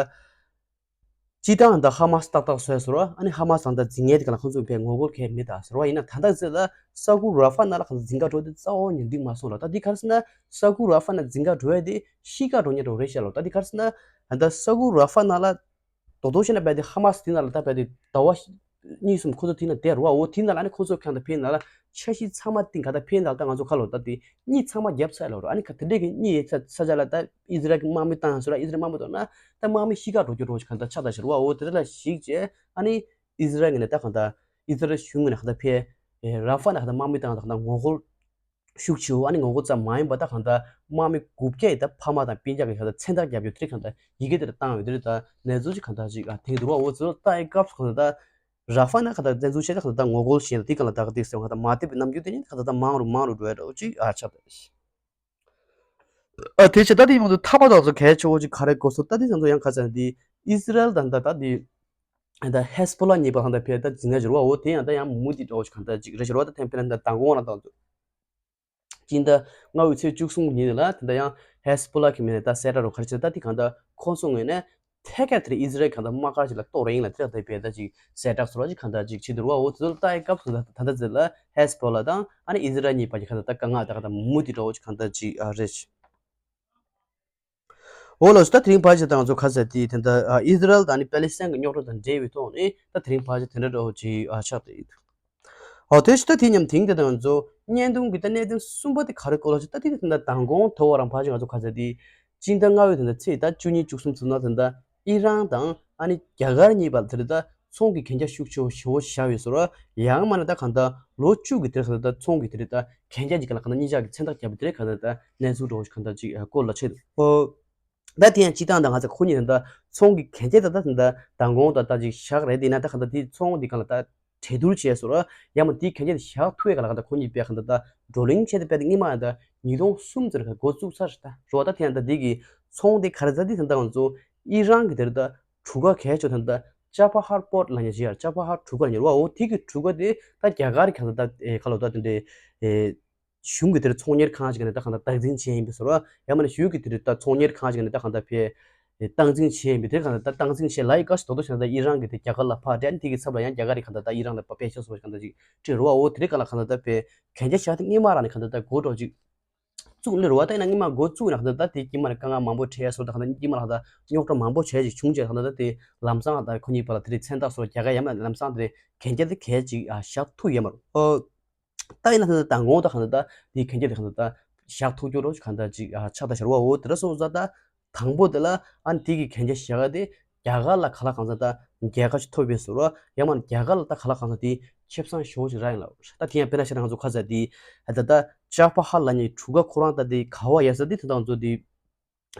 སྤྱི་བཏང་ད་ཧ་མ་སི་ཏག་ཏག་བཟོས་ཟེར་བ་ཨ་ནི་ཧ་མ་སི་དང་ད་འཛིང་ངེས་དེ་ག་ལ་ཁོང་ཚོ་བས་ངོ་རྒོལ་གས་མེད་ད་ཟེར་བ་ཡིན་ན་ད་ད་ཟེར་ལ་ས་ཁུག་ར་ཧྥ་ནང་ལ་གང་ད་འཛིང་ག་འགྲོ་དེ་རྩ་བ་ཉིད་འགྲིག་མ་སོང་ལ་ད་དེ་ག་རེ་ཟེར་ན་ས་ཁུག་ར་ཧྥ་ནང་འཛིང་ག་འགྲོ་ཡ་དེ་ཤི་ཀ་འགྲོ་ཉེ་འགྲོ་རེད་ཤག་ལ་ད་དེ་ག་རེ་ཟེར་ན་ད་ས་ཁུག་ར་ཧྥ་ནང་ལ། དོ་དོ་བྱས་ན་བས་དེ་ཧ་མ་སི་དེ་ནང་ལ་ད་བས་དེ་ཟླ་བ་གཉིས་གསུམ་ཁོ་ཚོ་དེ་ན་བསྡད་རུ་བ། འོ་དེ་ནང་ལ་ནི་ཁོ་ཚོ་ཁྱང་ད་ཕན་ནང་ལ་འཆར་གཞི་ཚང་མ་སྟེང་ག་ད་ཕན་ནང་ལ་ད་ང་ཚོ་ཁ་ལོ་ད་དེ་གཉིས་ཚང་མ་རྒྱབ་ཚར་ལོ་རུ་ཨ་ནི་ཁ་དེ་འདྲས་ཀྱི་གཉིས་ཡེ་ཚ་ཚ་ཆ་ལ་ད་ཨི་ཟི་རལ་གྱི་དམག་མི་བཏང་སོ་ར་ཨི་ཟི་རལ་དམག་མི་བཏང་ན་ད་དམག་མི་ཤི་ཁ་འགྲོ་རྒྱུ་རོ་ཁ་ད་ཆགས་ད་ཤར་བ། འོ་དེ་ལ་གཞིགས་བྱས་ཨ་ནི་ཨི་ཟི་རལ་ངི་ནས་ད་གང་ད་ཨི་ཟི་རལ་གཞུང་ངི་ནས་གང་ད་ཕན་ར་ཧྥ་ནས་གང་ད་དམག་མི་བཏང་ད་གང་ད་ངོ་རྒོལ། ཤུགས་ཆེའོ། ཨ་ནི་ངོ་རྒོལ་ཙམ་མ་ཡིན་པ་ད་གང་ལྟར་དམག་མི་དགུ་བརྒྱ་ཡི་ད་ཕ་མ་དང་སྤུན་ཀྱག་གི་གང་ལྟར་མཚན་རྟགས་བརྒྱབ་ཡོད་དེ་གང་ལྟར་ཡི་གེ་དེར་བཏང་ཡོད་དེ་ད་གནས་ཚུལ་ཅིག་གང་ལྟར་ཅིག་ཨ་ཐེངས་དུ་རོ་འོ་ཚོ་ལྟ་ཡི་སྐབས་སུ་གང་ལྟར་ར་ཧྥ་ན་གང་ལྟར་བཙན་འཛུལ་བྱས་ད་གང་ལྟར་ངོ་རྒོལ་བྱས་ད་དེ་གང་ལ་ད་ག་དེ་སེ་གང་ལྟར་མ་བདེ་བའི་རྣམ་འགྱུར་དེ་ནི་གང་ལྟར་ད་མང་རུ་མང་རུ་འགྲོ་ཡ་འདྲ་བོ་ཅིག་ཨ་ཆགས་ད། ཨ་དེ་བྱས་ད་དེ་ཡོང་དུ་ཐ་མ་དག་ཚོ་གལ་ཆེ་བོ་ཅིག་ག་རེ་གོ་སོ་ད་དེ་ཚོ་ཡང་ག་ཚ་ནི་ཨི་སི་རལ་དང་ད་ད་དེ། ད་ཧེ་སི་བྷོ་ལ་གཉིས་པ་གང་ལྟར་ཕེ་ད་འཛིང་ན་འགྱུར་བའོ་དེ་ཡང་ད་ཡང་མུ་མཐུད་འགྲོ་ཞིག་གང་ལྟར་ཅིག་རེ་ཞོར་བ་ད་ཐེམ་ཕེ་ན་ད་མདང་དགོང་ལ་ད་ཚོ། སྤྱི་ཟླ་ལྔ་པའི་ཚེས་བཅུ་གསུམ་ཉིན་ལ་དེ་འདྲ་ཡང་ཧེ་སི་བྷོ་ལ་གི་མི་ནས་ད་གསལ་བསྒྲགས་རུ་ག་རེ་བྱས་ད་དེ་གང་ལྟར་ཁོང་ཚོ་ངོས་ནས་ཐད་ཀར་དེར་ཨི་ཟི་རལ་གང་ལྟར་དམག་སྒར་ཅིག་ལ་གཏོར་ཡིན་ལ་དེ་ལྟར་བས་ད་ཅིག་གསལ་བསྒྲགས་སོ་ཅིག་གང་ལྟར་ཅིག་བྱེད་འདུག་བ། འོ་དེ་ཚོ་ལ་ལྟ་ཡི་སྐབས་སུ་ད་ལྟ་ཟེར་ལ་ཧེ་སི་བྷོ་ལ་དང་ཨ་ནི་ཨི་ཟི་རལ་གཉིས་བར་གྱི་གང་ལྟར་ད་དཀའ་ངལ་ད་གང་ལྟར་མུ་མཐུད་འགྲོ་ཅིག་གང་ལྟར་ཅིག་རེད། འོ་ལགས་སོ། ད་དེ་རིང་ཕལ་ཆེར་ད་ང་ཚོ་ཁ་གསལ་དེ་དེ་འདྲ་ཨ་ཨི་སི་རལ་དང་ནི་པེ་ལི་སི་ཐན་གྱི་རྙོག་དྲ་དང་འབྲེལ་བའི་ཐོག་ནས་ད་དེ་རིང་ཕལ་ཆེར་དེ་འདྲ་འདྲ་བོ་ཅིག་ཨ་ཆགས་བསྡད་ཡོད། འོ་དེ་ཞིག་ད་དེ་མཉམ་དེང་དེ་ད་ང་ཚོ་བརྙན་ཐུང་གི་ད་གནད་དོན་གསུམ་པ་དེ་ག་རེ་སྐོར་ལ་ཞིག་ད་དེ་དེ་འདྲ་མདང་དགོང་ཐོག་རང་ཕལ་ཆེར་ང་ཚོ་ཁ་གསལ་དེ་སྤྱི་ཟླ་ལྔ་པའི་དེ་འདྲ་ཚེས་ད་བཅུ་གཉིས་བཅུ་གསུམ་ཚུན་ལ་དེ་འདྲ་ཨི་རན་དང་ཨ་ནི་རྒྱ་གར་གཉིས་བར་དེ་འདྲ་ད་ ཚོང་གི་གན་རྒྱ་ཤུགས་ཆེ་བོ་ཞེ་བོ་བཞག་ཡོད་ཟེར་བ། ཡང་མིན་ན་ད་གང་ལྟར་ལོ་བཅུ་གི་དེར་གང་ལྟར་ད་ཚོང་གི་དེ་རེད་ད་གན་རྒྱ་གི་སྒང་ལ་གང་ལྟར་གཉིས་ཆ་གི་མཚན་རྟགས་བརྒྱབ་པ་དེ་རེད། གང་ལྟར་ད་གནས་ཚུལ་འདྲ་བོ་ཞིག་གང་ལྟར་ཅིག་སྐོར་ལ་ཆེད་དུ་ཨོ། ད་དེ་ཡང་སྤྱི་བཏང་ད་ང་ཚོ་ཁོ་གཉིས་ད་ད་ཚོང་གི་གན་རྒྱ་ད་ད་ད་མདང་དགོང་ད་ད་ཅིག་བཞག་རེད། དེ་ན་ད་གང་ལྟར་དེ་ཚོང་དེ་གང་ལ་ད་གྲོས་བསྡུར་བྱས་སོང་ར། ཡང་མ་དེའི་གན་རྒྱ་དེ་བཞག་ཐུབ་ཡས་ག་ལ་ག་ད་ཁོ་གཉིས་པས་ག་ད་ད་བགྲོ་གླེང་བྱས་ཏེ་དཔེ་དེ་སྔོན་མ་ད་ཉིས་སྟོང་གསུམ་ཙམ་ག་འགོ་བཙུགས་ཚར་ད་རོ། ད་དེ་ཡང་ད་དེ་གི་ཚོང་དེ་ག་རེ་ད་དེ་ད་ད་ང་ཚོ་ཨི་རན་གི་དེར་ད་གྲུ་ཁ་གལ་ཆེ་ད་ད་ཅ་པ་ཧར་པོར་ལ་ཉེ་ཞིག་ཡར་ཅ་པ་ཧར་གྲུ་ཁ་ཉེ་རོ། འོ་དེ་གི་གྲུ་ཁ་དེ་ད་རྒྱ་གར་ག་ད་ད་ཨེ་ག་ལ་ད་དེ་འདྲའི་ཨེ། གཞུང་གི་དེར་ཚོང་གཉེར་ཁང་ཞིག་ནས་ད་གང་ལྟར་སྟངས་འཛིན་བྱས་ཡིན་པའི་ཟེར་བ། ཡང་མིན་ན་གཞུང་གི་དེར་ད་ཚོང་གཉེར་ཁང་ཞིག་ནས་ད་གང་ལྟར་ཕེ་སྟངས་འཛིན་བྱས་ཡིན་པའི་དེར་གང་ལྟར་ད་སྟངས་འཛིན་བྱས་ལ་ཡི་ག་ཞིག་དོ་དོ་ཞིག་ན་ད་ཨི་རན་གི་དེ་རྒྱ་གར་ལ་ཕར་སྤྲད། དེ་གི་ཚབ་ལ་ཡང་རྒྱ་གར་རི་གང་ལྟར་ད་ཨི་རན་ལ་ཕར་སྤེལ་ཆོག་སོང་བ་གང་ལྟར་ཅིག་བྲིས་རོ། འོ་དེ་རིགས་ག་ལ་གང་ལྟར་ད་ཕེ་གན་རྒྱ་བཞག་དེ་སྔོན་མ་རང་ནས་གང་ལྟར་ད་འགོ་འགྲོ་ཅིག་བཙུགས་ནས་རོ། ད་ཡིན་ན་སྔོན་མ་འགོ་བཙུགས་ན་གང་ལྟར་ད་དེ་དཀྱིལ་མ་ལ་དཀའ་ངལ་མང་པོ་འཕྲད་སོང་། ད་གང་ལྟར་དཀྱིལ་མ་ལ་གང་ལྟར་རྙོག་དྲ་མང་པོ་བྱས་ཅིག་བྱུང་རྗེས་གང་ལྟར་ད་དེ་ལམ་སང་ད་ཁོ་གཉིས་བར་ལ་དེ་རིགས་མཚན་རྟགས་སོགས་རྒྱ་གར་ཡང་མ་ལམ་སང་དེ་གན་རྒྱ་དེ་གལ་ཅིག་བཞག་ཐུབ་ཡོད་མ་རེད། ཨོ། ད་ཡིན་ན་ད་ལྟ་མདང་དགོང་ད་གང་ལྟར་ད་དེའི་གན་རྒྱ་དེ་གང་ལྟར་ད་བཞག་ཐུབ་རྒྱུ་རོ་གང་ལྟར་ཅིག་ཨ་ཆགས་ད་ཤར་བ། འོ་དེ་འདྲ་སོང་ཙང་ད་དང་པོ་དེ་ལ་ཨ་ནི་དེ་གི་གན་རྒྱ་བཞག་དེ་རྒྱ་གར་ལ་ག་ལ་གང་ལྟར་ད་རྒྱལ་ཁ་ཞིག་ཐོབ་པའི་ཟེར་བ། ཡང་མ་རྒྱ་གར་ལ་ད་ག་ལ་གང་ལྟར་དེ་ཁེ་བཟང་ཞེ་པོ་ཞིག་རག་ཡིན་ལ། ད་དེ་ཡང་དཔེར་ན་ཆ་ན་ང་ཚོ་ཁ་ས་དེ་ད་ད་ཅ་པ་ཧར་ལ་ཉེ་གྲུ་ཁ་ཁོ་རང་ད་དེ་ག་བ་ཡ་ས་དེ་ད་ད་ང་ཚོ་དེ།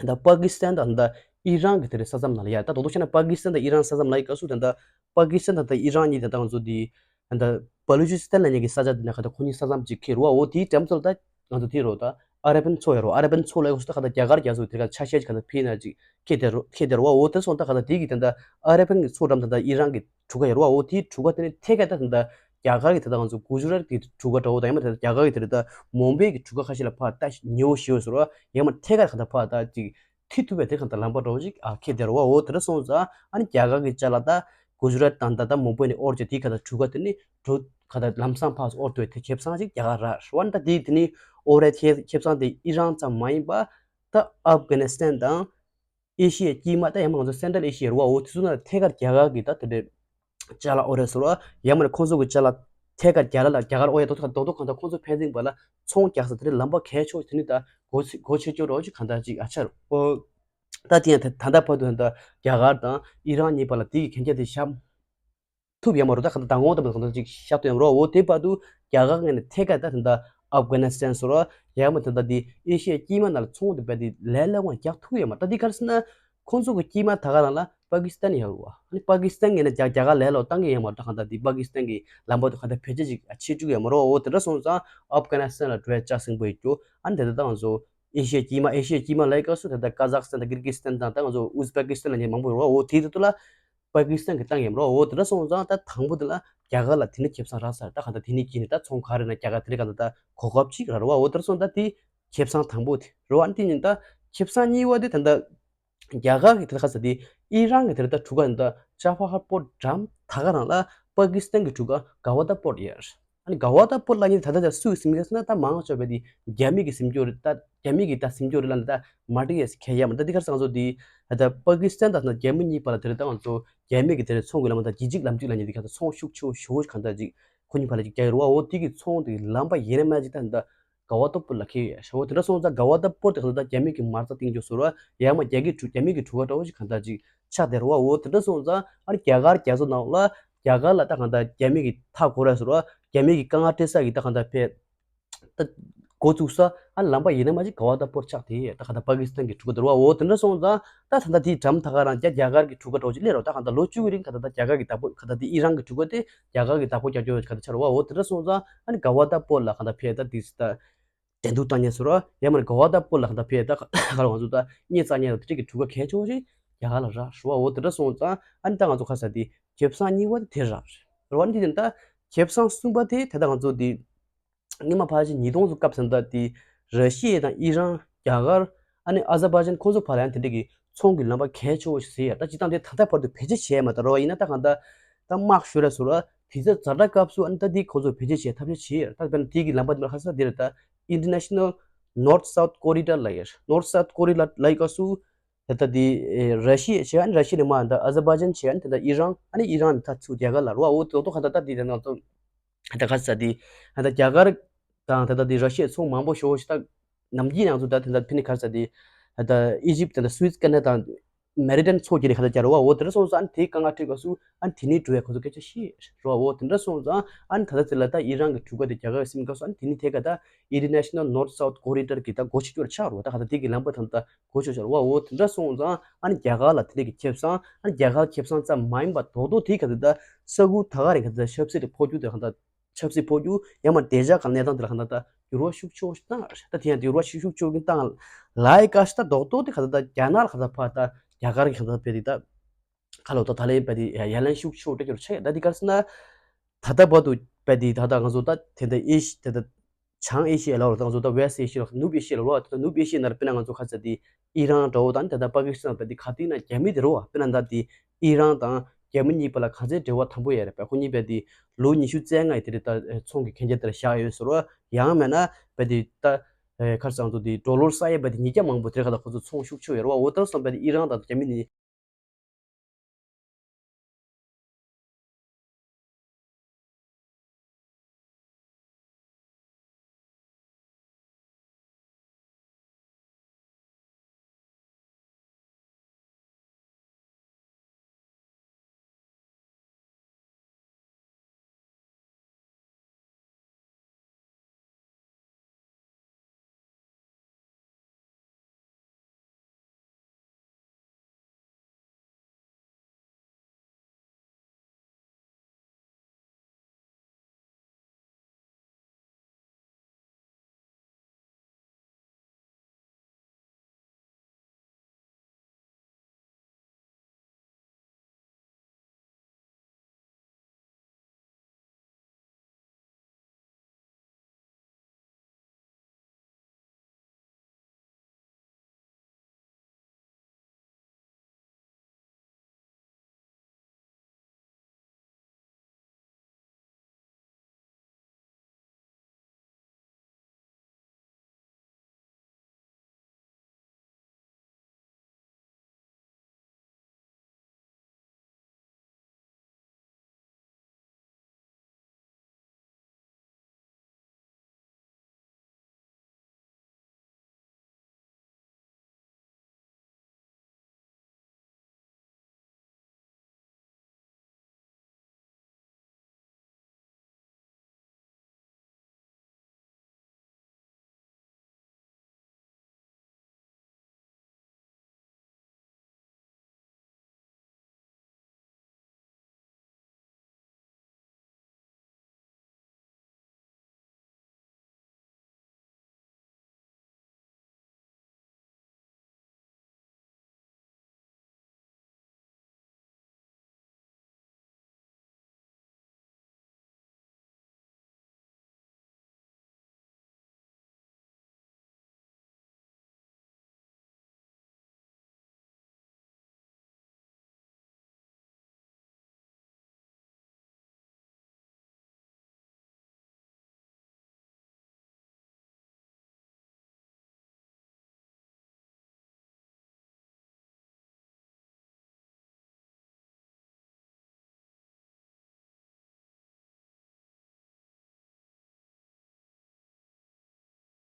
ད་པ་ཀི་སི་ཐན་དང་ད་ཨི་རན་གྱི་དེ་རེད་ས་མཚམས་ནང་ལ་ཡ། ད་དོ་དོ་བྱས་ན་པ་ཀི་སི་ཐན་དང་ཨི་རན་ས་མཚམས་ལ་ཡི་སྐབས་སུ་ད་ད་པ་ཀི་སི་ཐན་དང་ད་ཨི་རན་གཉིས་ད་ད་ང་ཚོ་དེ་ད་པ་ལུ་ཅི་སི་ཐན་ལ་ཉེ་གི་ས་ཆ་དེ་ན་ག་ད་ཁོ་གཉིས་ས་མཚམས་གཅིག་ཁེལ་རོ། འོ་དེའི་འགྲམ་ཚོ་ལ་ད་ང་ཚོ་དེ་རོ་ད་ཨ་ར་པན་མཚོ་ཡོད་རོ། ཨ་ར་པན་མཚོ་ལ་ཡོད་སུ་ད་ག་ད་རྒྱ་གར་རྒྱ་མཚོ་དེ་ག་ཆ་ཤས་ཀྱི་ག་ད་ཕི་ན་གཅིག་ཁེལ་དེ་རོ། ཁེལ་དེ་རོ། འོ་དེ་སོང་ད་ག་ད་དེ་གི་ད་ད་ཨ་ར་པན་གྱི་མཚོ་འགྲམ་ད་ད་ཨི་རན་གྱི་གྲུ་ཁ་ཡོད་རོ། འོ་དེའི་གྲུ་ཁ་དེ་ནི་ཐད་ཀ་ད་ད་རྒྱ་གར་གྱི་ད་ད་ང་ཚོ་གུ་ཇུ་རཱཏ་གི་གྲུ་ཁ་འདྲ་བོ་དང་ཡང་མ་དེ་རྒྱ་གར་གྱི་དེ་རེད་ད་མུམ་བྷེ་གི་གྲུ་ཁ་ཁ་ཤས་ལ་ཕར་ད་ཉེ་བོ་ཞེ་བོ་ཟེར་བ། ཡང་མ་ཐད་ཀར་ག་ད་ཕར་ད་ཅིག་ཐི་ཐུབ་པའི་དེ་ག་ད་ལམ་པ་འདྲ་བོ་ཅིག་ཨ་ཁེལ་དེ་རོ། འོ་དེ་འདྲ་སོང་ཙང་ཨ་ནི་རྒྱ་གར་གྱི་ཅ་ལག་ད་གུ་ཇུ་རཱཏ་དང་ད་ད་མུམ་བྷེ་ནས་དབོར་རྗེས་དེ་ག་ད་གྲུ་ཁ་དེ་ནི་འགྲོ་ག་ད་ལམ་སང་ཕར་དབོར་ཐུབ་པའི་དེ་ཁེ་བཟང་ཅིག་རྒྱ་གར་རག་རེད་བ། ད་དེ་དེ་ནི་དབོར་རའི་ཁེ་ཁེ་བཟང་དེ་ཨི་རན་ཙམ་མ་ཡིན་པ་ད་ཨབ་གྷ་ནི་སི་ཐན་དང་། ཨེ་ཤི་ཡའི་དཀྱིལ་མ་ད་ཡང་མ་ང་ཚོ་སེན་ཊྲལ་ཨེ་ཤི་ཡའི་རུ་བ་འོ་དེ་ཚོ་ན་ཐད་ཀར་རྒྱ་གར་གྱི་ད་དེ་འདྲའི་ཅ་ལག་འོ་རེད་ཟེར་བ། ཡང་མ་ནི་ཁོང་ཚོ་གི་ཅ་ལག་ཐད་ཀར་རྒྱ་ལ་ལ་རྒྱ་གར་འོ་ཡ་དོ་ཐོག་དོ་ཐོག་གང་ལྟར་ཁོང་ཚོ་ཕན་ཚུན་བར་ལ་ཚོང་རྒྱག་ས་དེ་འདྲའི་ལམ་པ་གལ་ཆེ་བ་དེ་ནི་ད་སྒོ་ཕྱེ་སྒོ་ཕྱེ་སྐྱོ་རོགས་ཅིག་གང་ལྟར་ཅིག་ཨ་ཆ་རུ་འོ། ད་དེ་ཡང་ད་ད་ལྟ་བར་དུ་ད་རྒྱ་གར་དང་ཨི་རན་གཉིས་བར་ལ་དེ་གི་གན་རྒྱ་དེ་བཞག་ཐུབ་ཡོད་མ་རེད། ད་གང་ལྟར་མདང་དགོང་དང་གང་ལྟར་ཅིག་བཞག་ཐུབ་ཡོད་མ་རེད། འོ་དེ་བར་དུ་རྒྱ་གར་ངོས་ནས་ཐད་ཀར་ད་ད་ལྟ་ཨབ་གྷ་ནི་སི་ཐན་ཟེར་རོ། ཡང་མ་ད་ལྟ་དེ་ཨེ་ཤི་ཡའི་དཀྱིལ་མ་ནང་ལ་ཚོང་དེ་རྦད་དེ་ལས་སླ་བོ་རྒྱག་ཐུབ་ཡོད་མ་རེད། ད་འདི་ག་རེ་ཟེར་ན་ཁོང་ཚོ་གི་དཀྱིལ་མ་ད་ག་རང་ལ་པ་ཀི་སི་ཐན་ཡོད་རེད་བ། ཨ་ནི་པ་ཀི་སི་ཐན་ངོས་ནས་རྒྱ་རྒྱ་གར་ལས་སླ་བོ་བཏང་གི་ཡོད་མ་རེད། ད་གང་ལྟར་དེ་པ་ཀི་སི་ཐན་གི་ལམ་བར་དུ་གང་ལྟར་བེད་སྤྱོད་ཅིག་བྱེད་བཅུག་ཡོད་མ་རེད། འོ་དེ་འདྲ་སོང་ཙང་ཨབ་གྷ་ནི་སི་ཐན་ལ་འགྲོ་ཡ་ལྕགས་སྲིན་པོ་ཡོད་རྒྱུ། ཨ་ནི་དེ་ལྟ་ད་ང་ཚོ་ཨེ་ཤི་ཡའི་དཀྱིལ་མ་ཨེ་ཤི་ཡའི་དཀྱིལ་མ་ལ་ཡི་སྐབས་སུ་ད་ལྟ་ཀ་ཛག་སི་ཐན་དང་ཀིར་གི་སི་ཐན་དང་ད་ང་ཚོ་ཨུ་ཛི་བེ་ཀི་སི་ཐན་ལ་ཉེ་མང་པོ་ཡོད་རེད་བ། འོ་དེའི་དུས་ལ་པ་ཀི་སི་ཐན་གྱིས་བཏང་ཡོད་རེད་བ། འོ་དེ་འདྲ་སོང་ཙང་ད་དང་པོ་དེ་ལ་རྒྱ་གར་ལ་དེ་ནས་ཁེ་བཟང་རག་ཚར། ད་གང་ལྟར་དེ་ནས་ཀྱིས་ནས་ད་ཚོང་ག་རེ་ན་རྒྱ་གར་དེ་རིང་གང་ལྟར་ད་གོ་སྐབས་ཅིག་རག་རེད་བ། འོ་དེ་འདྲ་སོང་ད་དེ་ཁེ་བཟང་དང་པོ་དེ་རེད་བ། ཨ་ནི་དེ་ཉིན་ད་ཁེ་བཟང་གཉིས་པ་དེ་ད་ལྟ་རྒྱ་གར་གྱི་དེ་ལ་ཁ་ས་དེ་ཨི་རན་གྱི་དེ་ལ་ད་གྲུ་ཁ་ད་ལྟ་ཅ་པ་ཧར་པོར་འགྲམ་ད་ག་རང་ལ་པ་ཀི་སི་ཐན་གྱི་གྲུ་ཁ་ག་བ་ད་པོར་ཡོད། ཨ་ནི་ག་བ་ད་པོ་ལ་ཉིན་ད་ལྟ་ད་སུས་ཟིན་གྱི་ཟེར་ན་ད་མང་ཆེ་བ་དེ་རྒྱ་མི་གིས་ཟིན་རྒྱུ་རེད། ད་རྒྱ་མི་གིས་ད་ཟིན་རྒྱུ་རེད་ལབ་ནས་ད་མ་འགྲིག་ཡས་ཁྱད་ཡ་མ་ད་འདི་གར་སང་ཚོ་དེ་ད་པ་ཀི་སི་ཐན་དང་ད་རྒྱ་མི་གཉིས་བར་ལ་དེ་རེད། ད་ང་ཚོ་རྒྱ་མི་གི་དེ་རེད་ཚོང་གི་ལམ་ད་རྒྱུད་གཅིག་ལམ་གཅིག་ལབ་ནས་དེ་ག་ད་ཚོང་ཤུགས་ཆེ་བོ་ཞེ་བོ་གང་ད་ཅིག་ཁོ་གཉིས་བར་ལ་ཅིག་རྒྱག་ཡོད་རེད་བ། འོ་དེ་གི་ཚོང་དེ་ལམ་པ་ཡིན་ན་མ་ཅིག་ད་ད་ག་བ་ད་པོ་ལ་ཁེལ་ཡོད་ཞེ་བོ་དེ་འདྲ་སོང་ཙང་ག་བ་ད་པོ་དེ་ག་ད་རྒྱ་མི་གི་མ་རྩ་བཏིང་རྒྱུ་ཟེར་བ་ཡང་མ་རྒྱ་གི་གྲུ་རྒྱ་མི་གི་གྲུ་ཁ་འདྲ་བོ་ཞིག་གང་ད་ཅིག་ཆགས་བསྡད་རེད་བ། འོ་དེ་འདྲ་སོང་ཙང་ཨ་ནི་རྒྱ་གར་རྒྱ་མཚོ་ནང་ལ་རྒྱ་གར་ལ་ད་གང་ལྟར་རྒྱ་མི་གི་མཐའ་སྐོར་ར་ཟེར་བ་རྒྱ་མི་གི་དཀའ་ངལ་སྤྲད་ས་གི་ད་གང་ལྟར་ཕེ་ད་འགོ་བཙུགས་ས་ཨ་ནི་ལམ་པ་ཡིན་ན་མ་ཅིག་ག་བ་ད་པོར་ཆགས་དེ་ད་གང་ལྟར་པ་ཀི་སི་ཐན་གི་གྲུ་ཁ་དེ་རེད་བ། འོ་དེ་འདྲ་སོང་ཙང་ད་ད་ལྟ་དེའི་འགྲམ་ད་ག་རང་རྒྱ་རྒྱ་གར་གི་གྲུ་ཁ་འདྲ་བོ་ཅིག་སླེབས་རོགས། ད་གང་ལྟར་ལོ་བཅུ་གི་རིང་གང་ལྟར་ད་རྒྱ་གར་གི་བདག་པོ་གང་ལྟར་དེ་ཨི་རན་གི་གྲུ་ཁ་དེ་རྒྱ་གར་གི་བདག་པོ་རྒྱག་རྒྱུ་གང་ལྟར་ཆགས་རེད་བ། འོ་དེ་འདྲ་སོང་ཙང་ཨ་ནི་ག་བ་ད་པོར་ལ་གང་ལྟར་ཕེ་ད་དེ་ད། འགྲན་བསྡུར་བཏང་ཉེན་ཟེར་རོ། ཡང་མིན་ག་བ་ད་པོ་ལ་གང་ལྟར་ཕེ་ད་ག་ལ་ང་ཚོ་ད་གཉིས་རྩ་གཉིས་ལ་དེ་འདྲ་གི་གྲུ་ཁ་གལ་ཆེ་བོ་ཞིག་རྒྱ་གར་ལ་རག་ཞུ་བ། འོ་དེ་འདྲ་སོང་ཙང་ཨ་ནི་ད་ང་ཚོ་ཁ་ས་དེ་ཁེ་བཟང་གཉིས་པ་དེ་དེ་རག་རེད་བ། འདི་དེ་ད་ཁེ་བཟང་གསུམ་པ་དེ་དེ་ད་ང་ཚོ་དེ་སྔོན་མ་ཕལ་ཆེར་ཉིས་སྟོང་ཚོ་སྐབས་སུ་ད་དེ་ར་ཤི་ཡ་དང་ཨི་རན་རྒྱ་གར་ཨ་ནི་ཨ་ཛར་བྷའི་ཇན་ཁོང་ཚོ་བར་ལ་ཡང་དེ་འདྲ་གི་ཚོང་གི་ལམ་པ་གལ་ཆེ་བོ་ཞིག་ཟེར་ཡ། ད་སྤྱིར་བཏང་དེ་ད་ལྟ་བར་དུ་བེད་སྤྱོད་བྱས་མ་ད་རོ་བ། ཡིན་ན་ད་གང་ལྟར་ད་དམག་ཤོར་ར་ཟུར་ར་དེ་ཚོ་ཛ་དྲག་སྐབས་སུ་ཨ་ནི་ད་དེ་ཁོ་ཚོ་བེད་སྤྱོད་བྱེད་ཐབས་ཤེས་བྱེད་ཡ། ད་དཔེར་ན་དེ་གི་ལམ་པ་དེ་མར་ཁ་ས་དེ་རེད། ད་International North South Corridor ལ་ཡ། North South Corridor ལ་ཡི་སྐབས་སུ་ད་ལྟ་དེ་ར་ཤི་ཡ་བྱས། ཨ་ནི་ར་ཤི་ཡ་ནས་མར་ད་ཨ་ཛར་བྷའི་ཇན་བྱས། ཨ་ནི་ད་ལྟ་ཨི་རན། ཨ་ནི་ཨི་རན་ནས་ད་ཚུར་རྒྱ་གར་ལ་རོ་བ། འོ་དོ་དོ་གང་ལྟར་ད་དེ་ད་ང་ཚོ་ད་ཁ་ས་དེ་ད་ལྟ་རྒྱ་གར་དང་ད་ལྟ་དེ་ར་ཤི་ཡ་ཚོང་མང་པོ་ཞེ་པོ་ཞིག་ད་ནམ་རྒྱུན་ང་ཚོ་ད་དེ་ད་ཕི་ནི་ཁ་ས་དེ་ད་ཨི་ཇིབ་དང་ད་སུད་ཀ་ན་དང་ མེ་རི་ཊན་མཚོ་རྒྱལ་ལ་ཁ་ད་རྒྱ་རོ་བ་འོ་དེ་འདྲ་སོང་ཙང་ཨ་ནི་དེའི་དཀའ་ངལ་འཕྲད་སྐབས་སུ་ཨ་ནི་དེ་ནས་འགྲོ་བའི་ཁོ་ཚོ་སྐད་ཆ་ཤེས་རོ་བ་འོ་དེ་འདྲ་སོང་ཙང་ཨ་ནི་ད་ལྟ་དེ་ལ་ད་ཨི་རན་གྱི་གྲུ་ཁ་དེ་རྒྱ་གར་སེམས་སྐབས་སུ་ཨ་ནི་དེ་ནས་ཐད་ཀ་ད་International North South Corridor གི་ད་སྒོ་ཕྱེ་རྒྱུ་ཆགས་རོ་བ་ད་ག་ད་དེ་གི་ལམ་པ་ད་ད་གོ་ཆོད་ཤར་བ་འོ་དེ་འདྲ་སོང་ཙང་ཨ་ནི་རྒྱ་གར་ལ་དེ་འདྲ་གི་ཁེ་བཟང་ཨ་ནི་རྒྱ་གར་ཁེ་བཟང་ཙམ་མ་ཡིན་པ་རྡོག་རྡོག་དེ་ག་ཚོད་ད་ས་ཁུལ་ད་ག་རེ་ག་ཚོད་ཆབ་སྲིད་དེ་འཕོ་རྒྱུ་དེ་ག་ད་ཆབ་སྲིད་འཕོ་རྒྱུ་ཡང་མ་བདེ་འཇགས་ག་གནས་སྟངས་དེ་ལ་ག་ད་ད་འགྱུར་བ་ཤུགས་ཆེ་བཏང་ད་དེ་ཡང་འགྱུར་བ་ཤུགས་ཤུགས་ཆེ་གི་བཏང་ལ་ཡི་ག་ཤི་ད་རྡོག་རྡོག་དེ་ག་ད་ད་རྒྱ་ནག་ལ་ག་ད་ཕ་ད་རྒྱ་གར་གི་ག་ད་བེ་དེ་ད་ཁ་ལོ་ད་ད་ལེ་བེ་དེ་ཡ་ལན་ཤུགས་ཆེ་སྤྲད་རྒྱུར་ཆེ་ད་དེ་ག་རེ་ཟེར་ན་ད་ད་བར་དུ་བེ་དེ་ད་ད་ང་ཚོ་ད་དེ་ད་ཨེ་ཤི་དེ་ད། བྱང་ཨེ་ཤི་ཡའི་ལོགས་ལ་ང་ཚོ་ད་ཝེ་སི་ཊི་ཨེ་ཤི་ཡ་ལོགས་ནུབ་ཨེ་ཤི་ཡ་ལོགས་ལ་ད་ནུབ་ཨེ་ཤི་ཡའི་ནང་ལ་དཔེར་ན་ང་ཚོ་ཁ་ཚ་དེ་ཨི་རན་འདྲ་བོ་དང་ད་ལྟ་པ་ཀི་སི་ཐན་བ་དེ་ག་དེ་ན་རྒྱ་མི་དེ་རོ་བ་དཔེར་ན་ད་དེ་ཨི་རན་དང་རྒྱ་མི་གཉིས་བར་ལ་ག་ཚད་འབྲེལ་བ་དམ་པོ་ཡོད་རེད་པ། ཁོ་གཉིས་བར་དེ་ལོ་ཉི་ཤུ་རྩ་ལྔ་ཡི་དེ་རེད་ད་ཚོང་གི་གན་རྒྱ་དེ་ལ་བཞག་ཡོད་ཟེར་བ་ཡང་མེད་ན་བ་དེ་ད་ཁར་སང་ཚོ་དེ་ཌོ་ལར་ས་ཡ་བ་དེ་ཉིས་བརྒྱ་མང་པོ་དེ་རེད་ག་ད་ཁོ་ཚོ་ཚོང་ཤུགས་ཆེ་ཡོད་རེད་བ། འོ་ད་སང་བ་དེ་ཨི་རན་དང་རྒྱ་མི་གཉིས།